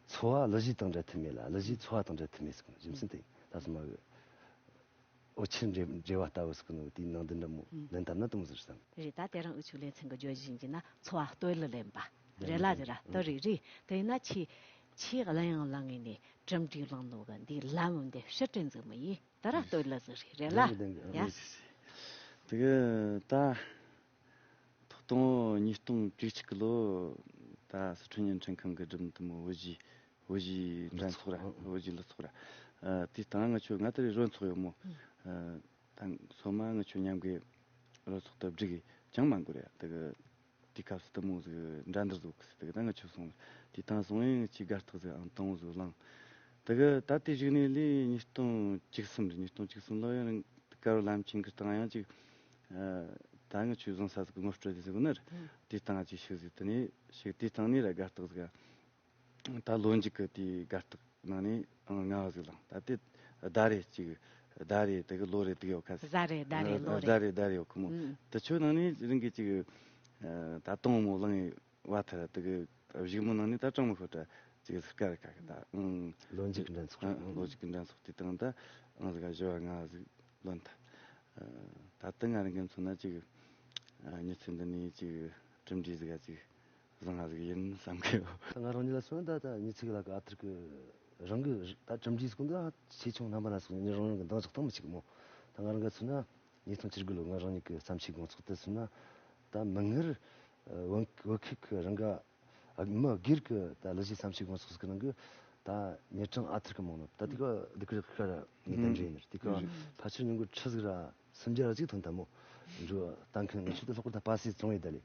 འཚོ་བ་གླུ་གཞས་དང་འབྲལ་ཐུབ་མེད་ལ་གླུ་གཞས་འཚོ་བ་དང་འབྲལ་ཐུབ་མེད་ཟེར་རྒྱུ་མཚན་དེ་ད་སོ་མ་གི། འོ་ཆེན་འབྲེལ་བ་ལྟ་བུ་ཟིག་ནོ་དེའི་ནང་དུ་འདྲ་མོ་ལེན་ཐབས་ན་དུང་ཟེར་བསམ། རེད། ད་དེ་རིང་འུ་ཆོས་ལེ་ཚན་གི་བརྗོད་གཞི་ཡིན་གྱི་ན་འཚོ་བ་ལྟོས་གླུ་ལེན་པ་རེད་ལ་ཟེར་ར། ལྟོས་རེད་རེད། དེ་ཡིན་ན་ཆེ་ཆེ་གླུ་དབྱངས་ལ་ངེས་ནས་གྲུབ་འབྲས་བླངས་ནོ་གི་འདི་ལམ་འདི་ཕྱིར་དྲན་ཟིག་མི་ཡིན། དེ་ར་ལྟོས་གླུ་ཟིག་རེད་རེད་ལ། ཡ། དེ་གི་ད་ཐོག་དང་ཉིས་སྟོང་བཅུ་གཅིག་གི་ལོ་ད་སི་ཁྲོན་བརྙན་འཕྲིན་ཁང་གི་སྒྲུབ་འདི་མོ་བོད་གཞས། བོད་གཞས་འགྲན་ཚོགས་ར། བོད་གཞས་གླུ་ཚོགས་ར། དེ་སྟེང་ང་ཆོ་ང་ད་རེ་རོལ་ཚོགས་ཡོད་མོ། ད་སོ་མ་ང་ཆོ་མཉམ་གི་རོལ་ཚོགས་ད་སྒྲིག་གི་ཅང་མ་འགོར་ཡ། དེ་གི་དེ་སྐབས་སུ་དུ་མོ་ཟིག་འགྲན་བསྡུར་ཟིག་གི་དེ་གི་ད་ང་ཆོ་སོང་། དེ་སྟེང་སོང་ཡང་ཅི་དགའ་རྟགས་ཟིག་ཨང་དང་བོ་ཟིག་བླངས། དེ་གི་ད་དེ་བཞུགས་ནས་ལས་ཉིས་སྟོང་བཅུ་གསུམ་རེད། ཉིས་སྟོང་བཅུ་གསུམ་ལོ་ཡང་དཀར་ལམ་ཆེན་གི་སྟེང་ཡང་ཅིག་ད་ང་ཆོས་བཟང་ས་ཟིག་གི་ངོ་སྤྲོད་དེ་ཟིག་ནི་རེད། དེ་སྟེང་ཅིག་ཤིག་ཟིག་དེ་ནས་ཤིག་དེ་སྟེང་ནས་ར་དགའ་རྟགས་ཟིག་ད་ལོ་མཇུག་གི་དེའི་དགའ་རྟགས་ནང་ནས་ཨང་ལྔ་བ་ཟིག་བླངས། ད་དེ་ཟླ་རེ་གཅིག་ཟླ་རེ་དེ་གི་ལོ་རེ་དེ་གི་ཡོད་ཁ་ཟིག་ཟླ་རེ་ཟླ་རེ་ལོ་རེ། ཟླ་རེ་ཟླ་རེ་ཡོད་ཁོ་མོ། ཨུམ། དེ་ཆོ་ནང་ནས་རིང་གི་གཅིག་ད་དང་མོ་བླངས་བ་ཐར་དེ་གི་གཞུག་མོ་ནང་ནས་ད་གྲངས་མི་ཤོར་ད་གཅིག་ཟིག་དཀའ་རེ་ཁ་གི་ད་ཨང་། ལོ་མཇུག་གི་འགྲན་ཚོགས་རེད། ལོ་མཇུག་གི་འགྲན་ཚོགས་དེ་དང་ད་ཨང་ཟིག་བཞི་བ་ལྔ་བ་ཟིག་ལོན་ཐལ། ད་ལྟ་ང་རང་གི་མཚོན་ན་ཅིག་མྱི་ཚེ་འདི་ནས་ཅིག་གྲུབ་འབྲས་ཟིག་ཅིག་བཟང་ང་ཟིག་ཡིན་བསམ་གི་ཡོད། ད་ང་རང་ཉིད་ལ་མཚོན་ན་ད་ད་མྱི་ཚེ་གི་ལ་གི་ཨ་ཐུར་གི་རང་གི་ད་གྲུབ་འབྲས་ཟིག་འདི་ཆེ་ཆུང་རྣམ་པ་སྣ་ཚོགས་ཉིད་རང་རང་གི་འདང་རྒྱག་སྟངས་མི་གཅིག་མོ། ད་ང་རང་གི་མཚོན་ན་ཉིས་སྟོང་བཅུ་དགུ་ལོ་ང་རང་ཉིད་ཀྱི་བརྩམས་ཆོས་དགོང་ཚོགས་དེ་མཚོན་ན་ད་མིག་སྔར་བོད་བོད་ཁུལ་གི་རང་ག་མི་སྒེར་གྱི་ད་གླུ་གཞས་བརྩམས་ཆོས་དགོང་ཚོགས་ཀྱི་ནང་གི་ད་ཉེ་གྲངས་ཨ་ཐུར་གི་མང་ནོ། ད་དེ་ག་འདི་ག་རིགས་ཁ་ར་ངེས་གཏན་རེད་ནི་དེ་ག་ཕལ་ཆེར་ཉུང་གི་ཁྲི་ཟིག་ར་སུམ་བརྒྱ་ར་ཅིག་ཐོན་ཐལ་མོ། འགྲོ་ད་མཁན་ང་ཆུ་ད་ལྷག་པར་ད་པ་སེ་བཙོང་ཡི་ད་ལེ།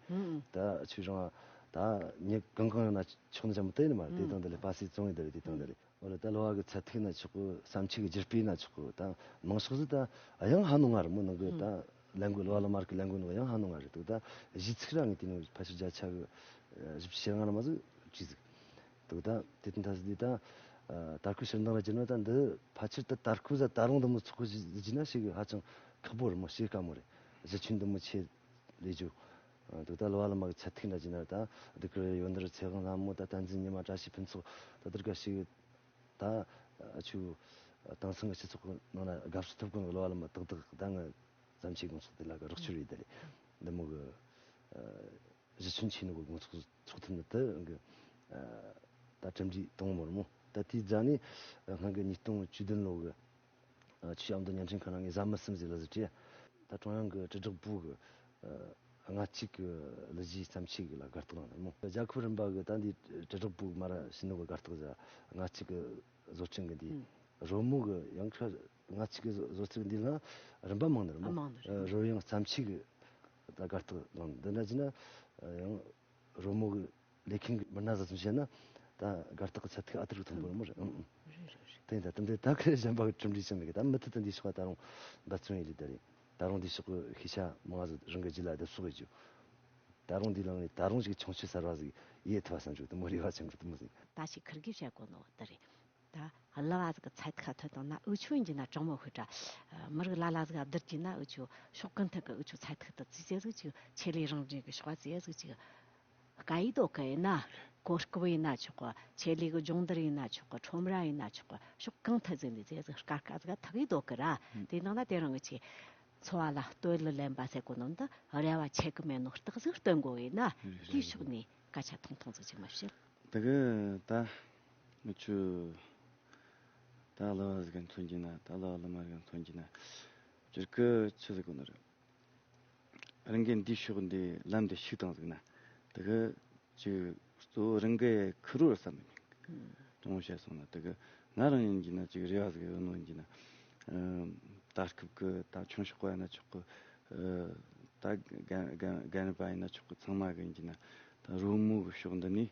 ད་ཆུ་རང་ད་ཉེ་གང་གང་ཡོང་ན་ཆོག་ནི་ཅང་མི་ལྟ་ཡི་ནི་མ་རེད། དེ་དང་ད་ལེ་པ་སེ་བཙོང་ཡི་ད་ལེ། དེ་དང་ད་ལེ་འོ་ལེ་ད་གླུ་བ་གི་ཚད་ཐིག་ན་ཆོག་གི། བརྩམས་ཆོས་ཀྱི་རྒྱུ་སྤུས་ན་ཆོག་གི། ད་མང་ཤོས་ཟིག་ད་ཡང་ཧ་ནོ་ང་རེད་མོ། ནང་གི་ད་ལན་གོ་གླུ་བ་ལ་མར་གི་ལན་གོ་ནོ་ཡང་ཧ་ནོ་ང་རེད་འདུག་ད་གཞས་ཚིག་ར་ངས་དེ་ནི་ཕལ་ཆེར་བརྒྱ་ཆ་གི་བཞི་བཅུ་ཞེ་ལྔ་ལ་མ་ཟིག་བྲིས་ཟིག་འདུག་ད་དེ་དུས་ད་ཟིག་དེ་ད་དར་ཁུ་ཕྱིར་འདང་ར་བྱས་ན་ད་འདི་ཕལ་ཆེར་ད་དར་ཁུ་ཟ་ད་རུང་འདི་མོ་ཚོགས་གི་བྱས་ན་ཞེ་གི་ཧ་ཅང་ཁག་པོ་རེད་མོ། ཞེ་དཀའ་མོ་རེད། གཞི་ཁྱོན་འདི་མོ་ཆེ་ལས་རྒྱུ། འདུག་ད་གླུ་བ་ལ་མ་གི་ཚད་ཐིག་འདྲ་བྱས་ན་ད་འདི་གི་ཡོན་ནོར་ཚེ་དབང་ལྷ་མོ་ད་བསྟན་འཛིན་ཉི་མ་བཀྲ་ཤིས་ཕུན་ཚོགས་ད་འདིར་ག་ཞེ་གི་ད་ཨ་ཆུ་དེང་སང་གི་སྤྱི་ཚོགས་ནང་ན་དགའ་བསུ་ཐོབ་གོ་ནོ་གླུ་བ་ལ་མ་ཏག་ཏག་ད་ང་བརྩམས་ཆོས་དགོང་ཚོགས་དེ་ལ་གི་རོགས་སྐྱོར་ཡོད་ད་རེད། འདི་མོ་གི་གཞི་ཁྱོན་ཆེ་ནོ་གི་དགོང་ཚོགས་ཚོགས་ཐུབ་ནི་དེ་གི་ད་གྲུབ་འབྲས་དང་མོ་རེད་མོ། ད་དེའི་རྗེས་ནས་སྔ་གི་ཉིས་སྟོང་བཅུ་བདུན་ལོ་གི་ཆུ་ཨ་མདོ་བརྙན་འཕྲིན་ཁང་ནང་ངས་བཟའ་མི་གསུམ་ཟེར་ལ་ཟེར་བྲིས། ད་ཀྲུང་དབྱང་གི་དྲིལ་བསྒྲགས་པུའུ་གི་ཨ་ལྔ་གཅིག་གི་གླུ་གཞས་བརྩམས་ཆོས་གི་ལ་དགའ་རྟགས་བླངས་ནས་མོ། རྒྱལ་ཁབ་རིམ་པ་གི་ད་འདི་དྲིལ་བསྒྲགས་པུའུ་གི་མ་ར་ཤི་ནུ་གི་དགའ་རྟགས་ཟ་ལྔ་གཅིག་གི་བཟོ་སྐྲུན་གི་འདི་རོལ་མོ་གི་ཡང་ཁ་ལྔ་གཅིག་གི་བཟོ་སྐྲུན་འདི་ལ་རིམ་པ་མང་ནི་རེད་མོ། ཨ་མང་ནི་རེད། རོལ་དབྱངས་བརྩམས་ཆོས་གི་ད་དགའ་རྟགས་བླངས། འདི་འདྲ་བྱས་ན་ཡང་རོལ་མོ་གི་ལས་མཁན་གྱི་མི་སྣ་ཟིག་ཙམ་བཤད་ན་ད་དགའ་རྟགས་ཀྱི་ཚད་ཐིག་ཨ་ཐུར་གི་མཐོན་པོ་རེད་མོ་རེད། ཨང་ཨང་། རེད་རེད་རེད། དེ་ཡིན་ད་དེ་འདྲའི་ད་ཁ་གཞན་པ་གི་གྲུབ་འབྲས་ཅང་མེད་གི། ད་མུ་མཐུད་དུ་འདིའི་ཕྱོགས་ད་རུང་འབད་བརྩོན་ཡེ་ལས་ད་རེད། ད་རུང་འདིའི་ཕྱོགས་གི་ཤེས་བྱ་མང་ང་ཟིག་རང་གི་རྒྱུད་ལ་བསྡུ་གསོག་ཡེ་རྒྱུ། ད་རུང་འདིའི་ལམ་ནས་ད་རུང་ཞིག་མཆོང་སྐྱོད་གསར་བ་ཟིག་ཡེ་ཐུབ་པ་བསམ་རྒྱུ་དེ་མོ་རེ་བ་ཅང་གི་དེ་མོ་ཟིག་ད་ཞིག་ཁིར་གི་བཤད་གོ་ནོ་ད་རེད། ད་གླུ་བ་ཟིག་གི་ཚད་ཐིག་ཁ་ཐོན་བཏང་ན་འུ་ཆོ་ཡིན་གྱི་ན་དྲང་མོ་ཤོད་དྲ། མི་རིགས་ལ་ལ་ཟིག་ག་བསྡུར་གྱི་ན་འུ་ཆོ་ཕྱོགས་གང་ཐད་གི་འུ་ཆོ་ཚད་ཐིག་ཏུ་བརྩིས་ཚེ་ཟིག་ཅིག་ཆེད་ལས་རང་བཞིན་གི་ཕྱོགས་བརྩིས་ཟིག་ཅིག་དཀའ་ཡི་དོ་གི་ཡིན་ན། གོ་སྐབས་ཡིན་ན་ཆོག་གི། ཆེད་ལས་གི་སྦྱོང་བརྡར་ཡིན་ན་ཆོག་གི། ཁྲོམ་ར་ཡིན་ན་ཆོག་གི། ཕྱོགས་གང་ཐད་ཟིག་ནས་ཟིག་དཀའ་དཀའ་ཟིག་ཐུག་ཡི་དོ་གི་ར། དེ་ནང་ན་དེ་རང་གི་ཆེ་འཚོ་བ་ལ་བསྟོད་གླུ་ལེན་པ་ཟེར་གོ་ནོ་འདི་རེ་བ་ཆད་གི་མེད་ནོ་རྟགས་ཟིག་སྟོན་དགོ་ཡིན་ན། དེའི་ཕྱོགས་ནས་སྐད་ཆ་ཐུང་ཐུང་ཟིག་ཅིག་མ་བཤད། དེ་གི་ད་ང་ཆོ་ད་གླུ་བ་ཟིག་ག་མཚོན་གྱི་ན། ད་གླུ་བ་གླུ་མ་ཟིག་ག་མཚོན་གྱི་ན། སྤྱིར་གི་ཆི་ཟིག་གོ་ནི་རེད། རང་གི་འདིའི་ཕྱོགས་འདི་ལམ་འདི་ཤུགས་བཏང་ཟིག་ན། དེ་གི་ཅིག་གཙོ་བོ་རང་གི་ཁུར་བོར་བསམ་མི་ཉན། དྲང་བོ་བཤད་སོང་ན་དེ་གི་ང་རང་ཡིན་གྱི་ན་ཅིག་རེ་བ་ཟིག་ཡོད་ནོ་ཡིན་གྱི་ན། ད་སྐབས་ཀྱི་ད་ཆུང་ཤོག་པ་ཡིན་ན་ཆོག་གི། ད་རྒན་རྒན་རྒན་རབས་པ་ཡིན་ན་ཆོག་གི། ཚང་མ་གི་ཡིན་གྱི་ན་ད་རོལ་མོ་གི་ཕྱོགས་འདི་ནས།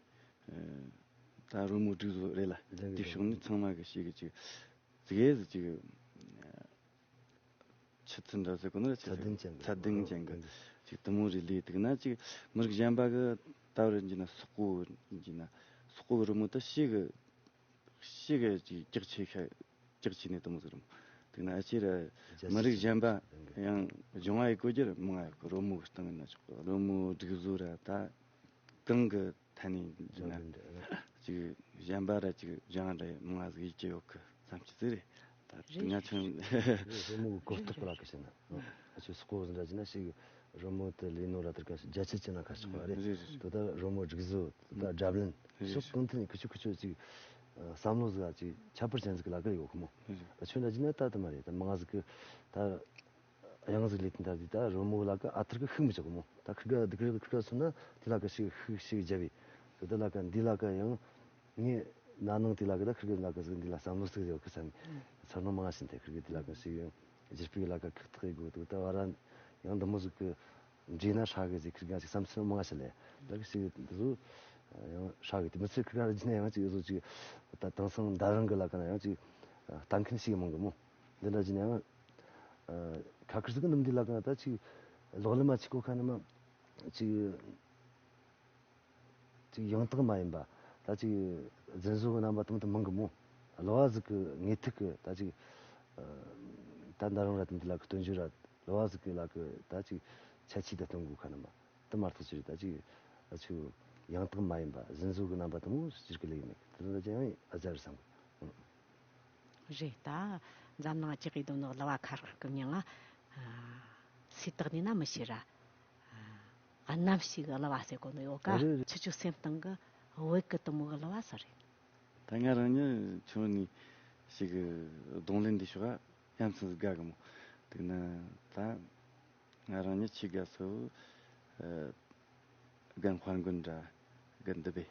ད་རོལ་མོ་སྒྲིག་བཟོ་རེད་ལ། རེད་རེད། དེའི་ཕྱོགས་ནས་ཚང་མ་གི་ཞིག་གི་ཅིག་ཙི་གེ་ཟིག་ཅིག་ཆུ་ཚོད་འདྲ་ཟེར་གོ་ནི་ར། ཆུ་ཚད་ལྡན་ཅན་གི། ཚད་ལྡན་ཅན་གི་ཅིག་དུ་མོ་རེ་ལས་དུག་ན། ཅིག་མི་རིགས་གཞན་པ་གི་ད་བར་ཡིན་གྱི་ན་སོག་པོ་ཡིན་གྱི་ན་སོག་པོ་གི་རི་མོ་ད་ཞེ་གི་ཞེ་གི་ཅིག་རྒྱག་ཆེ་ཤ་རྒྱག་ཆེ་ནས་དུ་མོ་ཟིག་རི་མོ་དུག་ན། ཨ་ཅེ་ར་མི་རིགས་གཞན་པ་ཡང་སྦྱོང་བ་ཡི་གོ་རྒྱུ་ར་མང་ང་ཡོད་གི། རི་མོ་གི་སྟེང་ཡིན་ན་ཆོག་གི། རི་མོ་སྒྲིག་བཟོ་ར་ད་གང་གི་ཐ་ནས་ཡིན་ན་ཅིག་གཞན་པ་ར་ཅིག་སྦྱང་ར་མང་ང་ཟིག་ཡིད་ཀྱི་ཡོད་གི། བསམ་སྤྱི་ཟིག་རེད། ད་རེད། ང་ཆུང་རེད། རི་མོ་གི་གོ་རྟོགས་ལ་གི་ཞེ་ན། ཨ་ཆོ་སོག་པོ་ཟིག་འདྲ་ཅིག་ན་ཞིག་རི་མོ་དེ་ལས་ནོ་ར་དེར་ག་ཞིག་རྒྱ་ཆེ་ཅིག་ན་ཁ་ཤོག་པ་རེད། རེད་རེད། དོ་ད་རི་མོ་སྒྲིག་བཟོ། དོ་ད་སྒྲ་བློན། རེད། ཕྱོགས་གང་ཐད་ནས་ཁུ་ཆུ་ཁུ་ཆུ་ཅིག་བསམ་བློ་ཟིག་ཅིག་ཁྱད་པར་ཅན་ཟིག་ལ་གི་ཡོད་གི་མོ། རེད། ཨ་ཆོ་འདྲ་ཅིག་ན་ད་དུ་མ་རེད། ད་མང་ང་ཟིག་གི་ད། དབྱངས་ཟིག་ལས་དེ་འདྲ་དེ་ད་རོལ་མོ་ལ་ཀ་ཨ་ཐུར་གི་ཤུགས་མི་ཆག་མོ། ད་ཁིར་ག་དི་ཁིར་ག་ཁིར་ག་སོང་ན་དེ་ལ་ཀ་ཤུགས་ཤུགས་ཤུགས་རྒྱབ་བས། དེ་ད་ལ་ཀ་འདི་ལ་ཀ་ཡང་ངས་ན་ནང་དེ་ལ་ཀ་ད་ཁིར་ག་ལ་ཀ་ཟིག་འདི་ལ་བསམ་བློ་ཟིག་ཡོད་གི་བསམ། ཚོར་སྣང་མང་ང་ཕྱིན་ཏེ་ཁིར་ག་དེ་ལ་ཀ་ཤུགས་ཡང་རྒྱུ་སྤུས་ལ་ཀ་ཁིག་ཐག་ཡི་གོ་དུ་ད་བ་ར་ཡང་འདི་མོ་ཟིག་གི་འདྲེས་ན་ཧྲ་གི་ཟིག་ཁིར་ག་ཅིག་བསམ་ཚུལ་མང་ང་ཕྱིན་ལེ། ད་གི་ཤུགས་འདི་ཚོ་ཡང་ཧྲ་གི་དེ་མི་ཚེ་ཁིར་ག་ར་ཅི་ན་ཡང་ཅིག་ཡོད་ཚོ་ཅིག་ད་དེང་སང་འདར་རང་གི་ལ་ཀ་ན་ཡང་ཅིག་ལྟ་མཁན་ཞིག་མང་གི་མོ། འདི་འདྲ་ཅི་ན་ཡང་། ཁ་ཁར་ཟིག་གི་འདུམ་འདི་ལ་ཀ་ན་ད་ཅིག་ལོག་ལི་མ་ཅིག་གོ་ཁ་ན་མ་ཅིག་ཅིག་ཡང་དག་མ་ཡིན་པ། ད་ཅིག་རྫུན་བཟོ་གི་རྣམ་པ་དུམ་དུ་མང་གི་མོ། གླུ་བ་ཟིག་གི་ངེས་ཐིག་གི་ད་ཅིག་ད་འདྲ་རང་ར་དུམ་འདི་ལ་ཀ་སྟོན་རྒྱུ་ར་གླུ་བ་ཟིག་གི་ལ་ཀ་ད་ཅིག་ཆ་ཆི་ད་སྟོན་དགོས་ཁ་ན་མ་དུ་མ་ཐག་ཅིག་རེད། ད་ཅིག་ཨ་ཆུ་ཡང་དག་མ་ཡིན་པ་རྫུན་བཟོ་གི་རྣམ་པ་དུ་མོ་ཅིག་གི་ལ་ཡིན་མེད་དེ་ད་ཅིག་ཡང་ཨ་ཟ་རེད་བསམ་གི། རེད་ད། འཛམ་གླིང་ལྗག་གི་དོན་ནི་གླུ་བ་ཁ་ཤགས་གི་མྱིང་ང་། སུས་བཏགས་ནི་ན་མི་ཤེས་ར། ཨ་རྣམ་ཤེས་གི་གླུ་བ་ཟེར་གོ་ནི་ཡོད་ཀ། རེད་རེད། ཁྱེད་ཆོ་སེམས་གཏིང་གི་བོད་གི་དུ་མོ་གི་གླུ་བ་སུ་རེད། ད་ང་རང་ཉིད་ཆུང་ནས་ཞིག་གི་རྡུང་ལེན་འདི་ཤོག་ཡ་མཚན་དགའ་གི་མོ། དེ་ན་ད། ང་རང་ཉིད་ཆེས་དགའ་སོ། ཨ་རྒན་དཔལ་མགོན་འདྲ་གི་འདི་བས།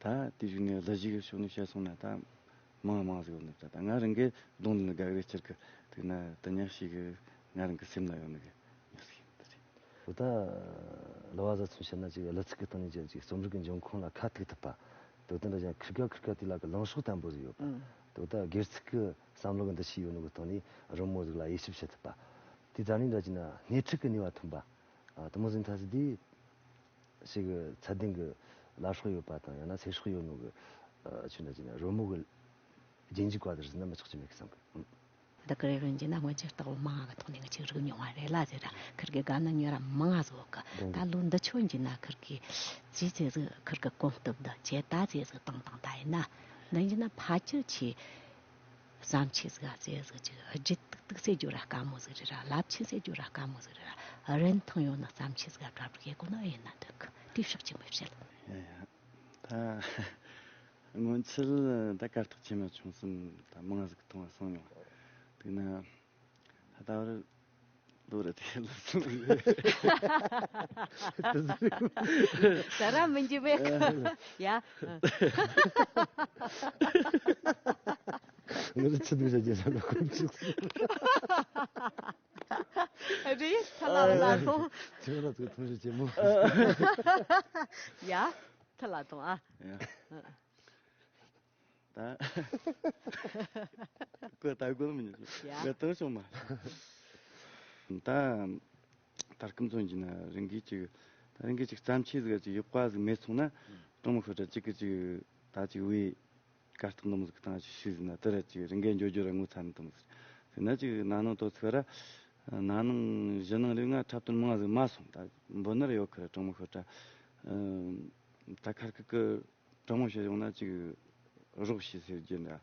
ད་དེ་བཞིན་ནས་གླུ་གཞས་ཀྱི་ཕྱོགས་ནས་བཤད་སོང་ན་ད་མང་མང་ཟིག་ཡོད་ནི། ད་ད་ང་རང་གི་གདོང་ནས་དགའ་གི་རེད། སྤྱིར་གི་དེ་ན་དུ་ཉག་ཞིག་གི་ང་རང་གི་སེམས་ན་ཡོད་ནི་གི་ཉག་ཞིག་ཡིན། དེ་རེད། འོ་ད་གླུ་བ་ཟ་ཚུན་བཤད་ན་ཅིག་གླུ་ཚིག་གི་སྟེང་ནས་ཅིག་རྩོམ་རིག་གི་འབྱུང་ཁུངས་ལ་ཁ་ཐུག་ཐུབ་པ། དོ་དེ་འདྲ་ཅན་ཁིར་ཀ་ཁིར་ཀ་དེ་ལ་གི་ལངས་ཕྱོགས་བརྟན་པོ་ཟིག་ཡོད་པ། ཨང་། དོ་ད་སྒེར་ཚུགས་གི་བསམ་བློ་གི་འདུ་ཤེས་ཡོད་ནོ་གི་སྟེང་ནས་རི་མོ་ཟིག་ལ་དབྱེ་ཞིབ་བྱེད་ཐུབ་པ། དེ་ད་ནི་འདྲ་ཅིག་ན་སྣེ་ཁྲིད་ཀྱི་ནུས་པ་ཐོན་པ། ཨ་དེ་མོ་ཟིན་ཐ་སི་དེ་ཞིག་གི་ཚད་ལྡན་གྱི་བླ་སྲོག་ཡོད་པ་དང་ཡང་ན་ཚེ་སྲོག་ཡོད་ནོ་གི་ཨ་ཆུ་འདྲ་ཅིག་ན་རི་མོ་གི་རྒྱན་གྱི་བཀའ་དེར་ཟིན་ན་མི་ཆོག་ཅི་མེད་གི་བསམ་གི། འདི་གི་རེ་རེ་འགྱིན་ན་སྔོན་ཆད་རྟག་པར་མང་ང་གི་ཐོག་ནས་ང་ཅིག་རིག་མྱོང་བ་རེད་ལ་ཟེར་ར། ཁིར་གི་དགའ་ན་ཉོ་ར་མང་ང་ཟིག་གི། ད་ལོ་འདི་ཆོ་འགྱིན་ན་ཁིར་གི་ཅི་ཟེ་ཟིག་ཁིར་གི་གོམ་སྟབས་ད་ཇེ་ད་ཟེ་ཟིག་བཏང་བཏང་ད་ཡིན་ན། འདི་འགྱིན་ན་ཕལ་ཆེར་ཆེ་བསམ་ཆེ་ཟིག་ཟེ་ཟིག་ཅིག་ལྗིད་ཏིག་ཏིག་ཟེ་རྒྱུ་ར་དཀའ་མོ་ཟིག་རེད་ར། རླབས་ཆེན་ཟེ་རྒྱུ་ར་དཀའ་མོ་ཟིག་རེད་ར། རིན་ཐང་ཡོད་ན་བསམ་ཆེ་ཟིག་གྲ་སྒྲིག་ཡེ་གོ་ན་ཡིན་ན་འདུག་གི། དེ་ཕྱོགས་ཅིག་མི་བཤད། ཡ་ཡ། ད་སྔོན་ཆད་ད་གར་སྟེགས་ཆེ་མ་ཆུང་གསུམ་ད་མང་ཟིག་མཐོང་བ་སོང་མྱོང་། དེ་ན་ད་ད་བར་ལོ་རེ་དེ་ལ་སོང་། ད་ར་མི་འཇིགས་པས། ཡ། ངར་ཆུ་དུ་བྱ་རྒྱལ་ས་ལ་ཁོམ་ཆུག་སོང་། རེད། ཐ་ལ་བ་ལ་ཐོང་། ཆུ་ལ་ཚུགས་ཐོང་ཞིག་ཅེ་མོ། ཡ། ཐ་ལ་ཐོང་ཨ། ཡ། ད། ཁོ་ད་གོ་མི་ཉན། ཡ། ང་ཏང་ཤོང་མ། ད། ད་སྐུ་མཚོན་གྱི་ན་རིང་གི་ཅིག་ད་རིང་གི་ཅིག་བརྩམས་ཆོས་ཟིག་ཅིག་ཡག་པ་ཟིག་མེད་སོང་ན། ཀྲུང་མོ་ཤོད་ད་ཅིག་གི་ཅིག་ད་ཅིག་བས། གར་སྟེགས་འདི་མོ་ཟིག་སྟེང་ཅིག་ཞུགས་ཟིན་ན་དེ་ར་ཅིག་རི་འགའ་འགྱོ་རྒྱུ་ར་ངོ་ཚ་ནི་འདི་མོ་ཟིག་ཟེར་ན་ཅིག་ན་ནིང་དོ་ཚིགས་ར་ན་ནིང་གཞེས་ནིང་རེ་ང་འཁྲབ་སྟོན་མང་ཟིག་མ་སོང་། ད་འབོད་ནི་ར་ཡོད་ཁི་ར་དྲང་མོ་ཤོད་དྲ། ད་ཁར་ཁི་ཀི་དྲང་མོ་བཤད་ཡོང་ན་ཅིག་རོགས་བྱེད་ཟེར་རྒྱུ་འདྲ།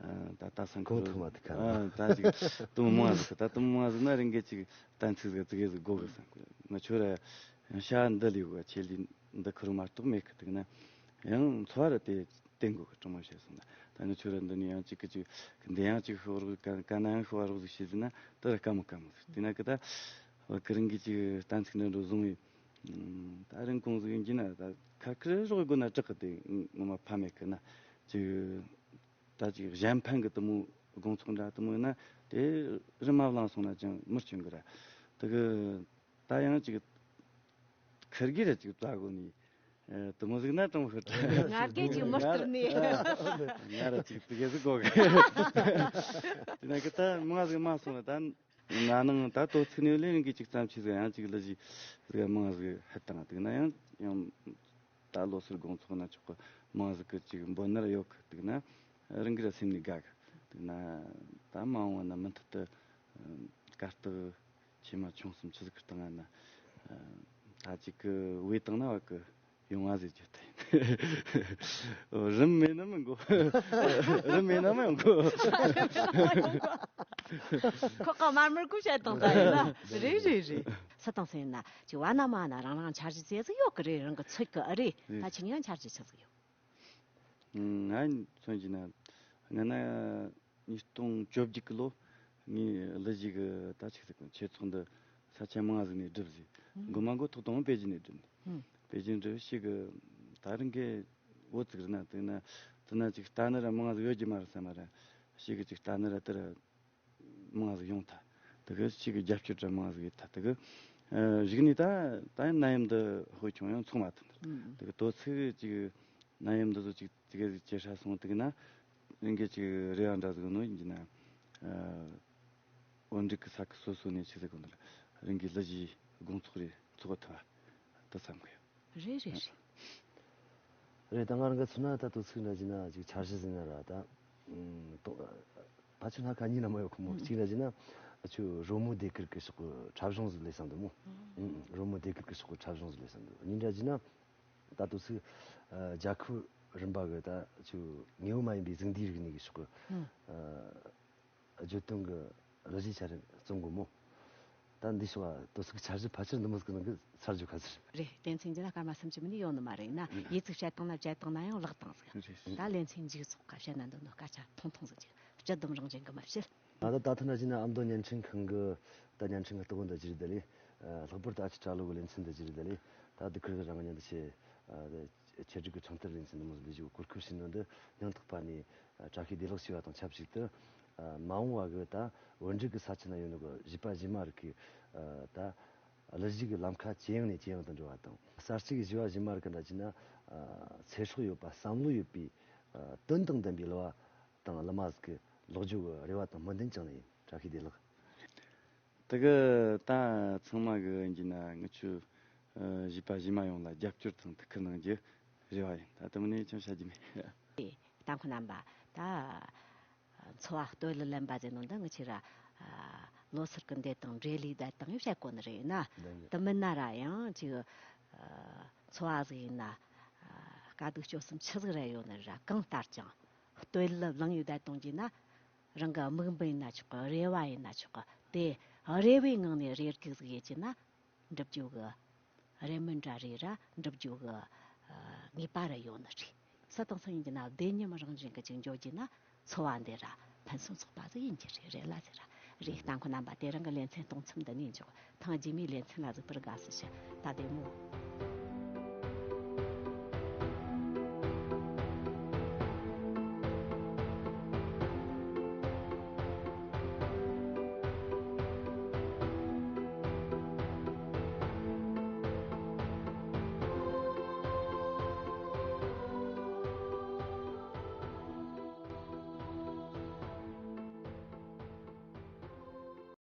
ཨ། ད་ད་སང་གོང་ཐོག་མ་དེ་ཁ་ན། ཨ། ད་ཅིག་དུ་མོ་མང་ཟིག་ད་དུ་མོ་མང་ཟིག་ན་རིང་གི་ཅིག་གཏན་ཚིགས་ཟིག་ཙི་གེ་ཟིག་དགོ་གི་བསམ་གི། ང་ཆོ་ར་ཡང་ཤ་འདི་ལས་གོ་ཆེ་ལི་འདི་ཁུར་མ་གཏོགས་མེད་གི། དུག་ན་ཡང་འཚོ་བ་ར་དེ་བསྟེན་དགོ་གི། དྲང་མོ་བཤད་སོང་ན་ད་ང་ཆོ་ར་འདི་ནས་ཡང་ཅིག་གི་ཅིག་འདི་ཡང་ཅིག་ཤོར་གི་ག་ན་ཡང་ཤོར་རོགས་ཟིག་བྱེད་ཟིན་ན་དེ་ར་དཀའ་མོ་དཀའ་མོ་ཟིག་དེ་ན་གི་ད་བ་གི་རིང་གི་ཅིག་གཏན་ཚིགས་འདི་འགྲོ་བཟུང་བའི། ད་རིང་གོང་ཟིག་ཡིན་གྱི་ན་ད་ཁ་ཁི་རོགས་དགོས་ན་དྲག་གི། དེ་ངོ་མ་ཕ་མེད་གི་ན་ཅིག་ད་ཅིག་གཞན་ཕན་གི་དུ་མོ་དགོང་ཚོགས་འདྲ་དུ་མོ་ཡིན་ན་དེ་རི་མ་བླངས་སོང་ན་ཅང་མི་སྐྱོན་གི་ར། དེ་གི་ད་ཡང་ཅིག་ཁིར་གི་ར་ཅིག་བཙའ་དགོས་ནི་དུ་མོ་ཟིག་ན་དྲང་ཤོད་དྲ། ང་སྐད་ཅིག་མི་སྟེར་ནི། ང་ར་ཅིག་དེ་གི་ཟིག་གོ་གི། དེ་ན་གི་ད་མང་ཟིག་མ་སོང་ན་ད། ན་ནིང་ད་དོ་ཚིགས་ནས་ལེན་གི་ཅིག་ཙམ་ཆེ་ཟིག་ཡང་ཅིག་ལ་ཞིག་ཟིག་མང་ཟིག་ཧད་དང་དུག་ན་ཡང་ཡང་ད་ལོ་སར་དགོང་ཚོགས་ན་ཆོག་གི། མང་ཟིག་གི་ཅིག་འབོད་ན་ར་ཡོད་གི། དུག་ན་རང་གི་ར་སེམས་ནས་དགའ་གི། དུག་ན་ད་མ་འོངས་བ་ན་མུ་མཐུད་དུ་གར་སྟེགས་ཆེ་མ་ཆུང་གསུམ་ཆི་ཟིག་གི་སྟེང་ན་ད་ཅིག་གི་བས་བཏང་ན་བ་གི། ཡོང་བ་ཟེར་རྒྱུ་དེ། རིན་མེད་ན་མི་འགོ། རིན་མེད་ན་མི་ཡོང་གོ། ཁོ་ཀ་མར་མར་ཀུ་བཤད་དང་ད་ཡིན་ན། རེད་རེད་རེད། ས་དང་སེང་ན་ཅི་བ་ན་མ་ན་རང་རང་འཆར་གཞི་ཟེར་ཟིག་ཡོད་གི་རེད། རང་གི་ཚོད་གི་ཨ་རེད། ད་ཁྱེད་ཡང་འཆར་གཞི་ཆི་ཟིག་ཡོད། ང་མཚོན་གྱི་ན་ང་ན། ཉིས་སྟོང་བཅོ་བརྒྱད་གི་ལོ་ངའི་གླུ་གཞས་གི་ད་ཆིག་ཟིག་གི་ཆོས་ཚོགས་འདི་ས་ཆ་མང་ཟིག་ནས་བསྒྲུབས་ཟིག་མགོ་མ་མགོ་ཐོག་དང་པོ་པེ་ཅིན་ནས་བསྒྲུབས་ནས། པེ་ཅིན་བསྒྲུབས་ཤིག་གི་ད་རིང་གི་འོ་ཙིག་རི་ན་དེ་ན་དེ་ན་ཅིག་ལྟ་ནི་ར་མང་ཟིག་ཡོད་ཀྱི་མ་རེད་བསམ་མ་ར་ཤིག་གི་ཅིག་ལྟ་ནི་ར་དེ་ར་མང་ཟིག་ཡོང་ཐལ། དེ་གི་ཤིག་གི་རྒྱབ་སྐྱོར་ར་མང་ཟིག་ཡོད་ཐལ། དེ་གི་གཞུག་ནས་ད་ད་ནད་ཡམས་འདི་ཧོལ་ཆུང་ཡང་ཚོགས་མ་ཐུབ་ནི་རེད། དེ་གི་དོ་ཚིགས་ཅིག་ནད་ཡམས་འདི་ཚོ་ཅིག་ཅིག་གི་ཅིག་ཇེ་ཧྲ་སོང་། དེ་གི་ན་རིང་གི་ཅིག་རེ་བ་འདྲ་ཟིག་ནོ་ཡིན་གྱི་ན། བོད་འབྲུག་གི་ས་ཁུལ་སོ་སོ་ནས་ཆི་ཟིག་གོ་འདི་རིང་གི་གླུ་གཞས་དགོང་ཚོགས་རེ་ཚོགས་ཐུབ་པ་དེ་བསམ་གི་ཡོད། རེད་རེད་རེད། རེད། ད་ང་རང་གི་མཚོན་ན་ད་དོ་ཚིགས་འདྲ་བྱས་ན་ཅིག་འཆར་གཞི་ཟིན་ན་ར་ད། ཨུམ། དོ། ཕལ་ཆེར་སྣ་ཁ་གཉིས་ན་མ་ཡོད་ཁོ་མོ། གཅིག་འདྲ་བྱས་ན་ཁྱོད་རོལ་མོ་ཟློས་གར་གི་ཕྱོགས་གི་འཁྲབ་གཞུང་ཟིག་ལས་བསམ་འདུག་མོ། ཨུམ། རོལ་མོ་ཟློས་གར་གི་ཕྱོགས་གི་འཁྲབ་གཞུང་ཟིག་ལས་བསམ་འདུག་གཉིས་འདྲ་བྱས་ན། ད་དུ་སུ། ཨ། རྒྱལ་ཁབ་རིམ་པ་གི་ད་ཆུ་དངོས་པོ་མ་ཡིན་པའི་གཟུགས་འདས་རིག་གནས་ཀྱི་ཕྱོགས་ཀྱི། ཨ། བརྗོད་དོན་གྱི་གླུ་གཞས་ཆ་རེ་རྩོམ་དགོས་མོ། ད་འདི་ཕྱོགས་ལ་དུ་སུ་གི་འཆར་གཞི་ཕལ་ཆེར་འདི་མོ་ཟིག་གི་ནང་གི་ཚར་རྒྱུ་ཁ་ཚར། རེད། གཏན་ཚིགས་འདི་ལ་སྐར་མ་སུམ་ཅུ་མིན་ནི་ཡོད་ནི་མ་རེད་ན། ཡིད་ཚིག་བཤད་བཏང་ན་བཤད་བཏང་ན་ཡང་ལག་བཏང་ཟིག་ད་ལེ་ཚན་མཇུག་ཚོགས་ཁ་བཤད་ན་འདོད་ནོ་སྐད་ཆ་ཐུང་ཐུང་ཟིག་ཅིག་སྤྱི་བསྡོམས་རང་བཞིན་གི་མ་བཤད། ད་ལྟ་ད་ཐེངས་ན་བྱས་ན་ཨ་མདོ་བརྙན་འཕྲིན་ཁང་གི་ད་བརྙན་འཕྲིན་གི་ལྟ་བུ་འདི་བརྒྱུད་དེ་ལས། ལྷག་པར་དུ་ཨ་ཅེ་གྲྭ་ལོ་གི་ལེ་ཚན་འདི་བརྒྱུད་དེ་ལས། ད་འདི་ཁུར་གི་རང་གི་ཉན་དུ་ཆེ། ཆེད་སྒྲིག་གི་ཁྲིམས་བསྟར་ལེ་ཚན་འདི་མོ་ཟིག་འདི་བརྒྱུད་གོ་སྐབས་ཤིག་ནང་དུ་སྙིང་ཐག་པ་ནས་བཀྲ་ཤིས་བདེ་ལེགས་ཞུ་བ་དང་ཆབས་ཅིག་ཏུ། མ་འོངས་བ་གི་ད་བོད་འབྲུག་གི་ས་ཆ་ན་ཡོད་ནོ་གི་གཞས་པ་གཞས་མ་རིགས་ཀྱི་ད་གླུ་གཞས་ཀྱི་ལམ་ཁ་ཇེ་ཡང་ནས་ཇེ་ཡང་དུ་འགྲོ་བ་དང་། གསར་སྐྱེས་ཀྱི་གཞས་པ་གཞས་མ་རིགས་ཀྱི་འདྲ་བྱས་ན་ཚེ་སྲོག་ཡོད་པ་བསམ་བློ་ཡོད་པའི་དོན་དང་ལྡན་པའི་གླུ་བ་དང་གླུ་མ་ཟིག་གི་ལོག་རྒྱུ་གི་རེ་བ་དང་སྨོན་འདུན་བཅངས་ནས་ཡིན། བཀྲ་ཤིས་བདེ་ལེགས། དེ་གི་ད་ཚང་མ་གི་ཡིན་གྱི་ན་ངི་ཆོ་གཞས་པ་གཞས་མ་ཡོངས་ལ་རྒྱབ་སྐྱོར་དང་ཐུགས་ཁུར་གནང་རྒྱུ་རེ་བ་ཡིན། ད་དེ་མིན་ནས་ཅང་བཤད་རྒྱུ་མེད། ལྟ་མཁན་རྣམ་པ། ད་འཚོ་བ་སྟོད་ལ་ལེན་པ་ཟེར་ནོ་འདི་ངི་ཆོ་ར་ལོ་སར་གི་འདི་དང་འབྲེལ་ལས་བསྡད་དང་བཤད་གོ་ནི་རེད་ན། དེ་མིན་ན་ར་ཡང་ཅིག་འཚོ་བ་ཟིག་ཡིན་ན་དཀའ་སྡུག་སྤྱོད་གསུམ་ཆི་ཟིག་ར་ཡོད་ནི་ར་གང་ལྟར་ཀྱང་སྟོད་ལ་ལངས་ཡོད་བསྡད་གཏོང་རྒྱུ་ན། རང་གི་དམིགས་འབེན་ཡིན་ན་ཆོག་གི། རེ་བ་ཡིན་ན་ཆོག་གི། དེ་རེ་བའི་ངང་ནས་རེ་སྒུག་ཟིག་ཡེད་ཀྱི་ན་འགྲུབ་རྒྱུ་གི། རེ་སྨོན་འདྲ་རེ་ར་འགྲུབ་རྒྱུ་གི་ངེས་པ་ར་ཡོད་ནི་རེད། སུ་དང་སུ་ཡིན་གྱི་ན་བདེ་ཉམས་རང་བཞིན་གྱི་ཅིག་འཇོག་རྒྱུ་ན་འཚོ་བ་འདི་ར་ཕུན་སུམ་ཚོགས་པ་ཟིག་ཡིན་གྱི་རེད། རེད་ལ་ཟེར་ར་རེད། ལྟ་མཁན་རྣམ་པ། དེ་རིང་གི་ལེ་ཚན་གཏོང་མཚམས་འདི་ནས་འཇོག་ཐེངས་རྗེས་མའི་ལེ་ཚན་ལ་གཟིགས་པར་དགའ་བསུ་ཞུ། ད་བདེ་མོ།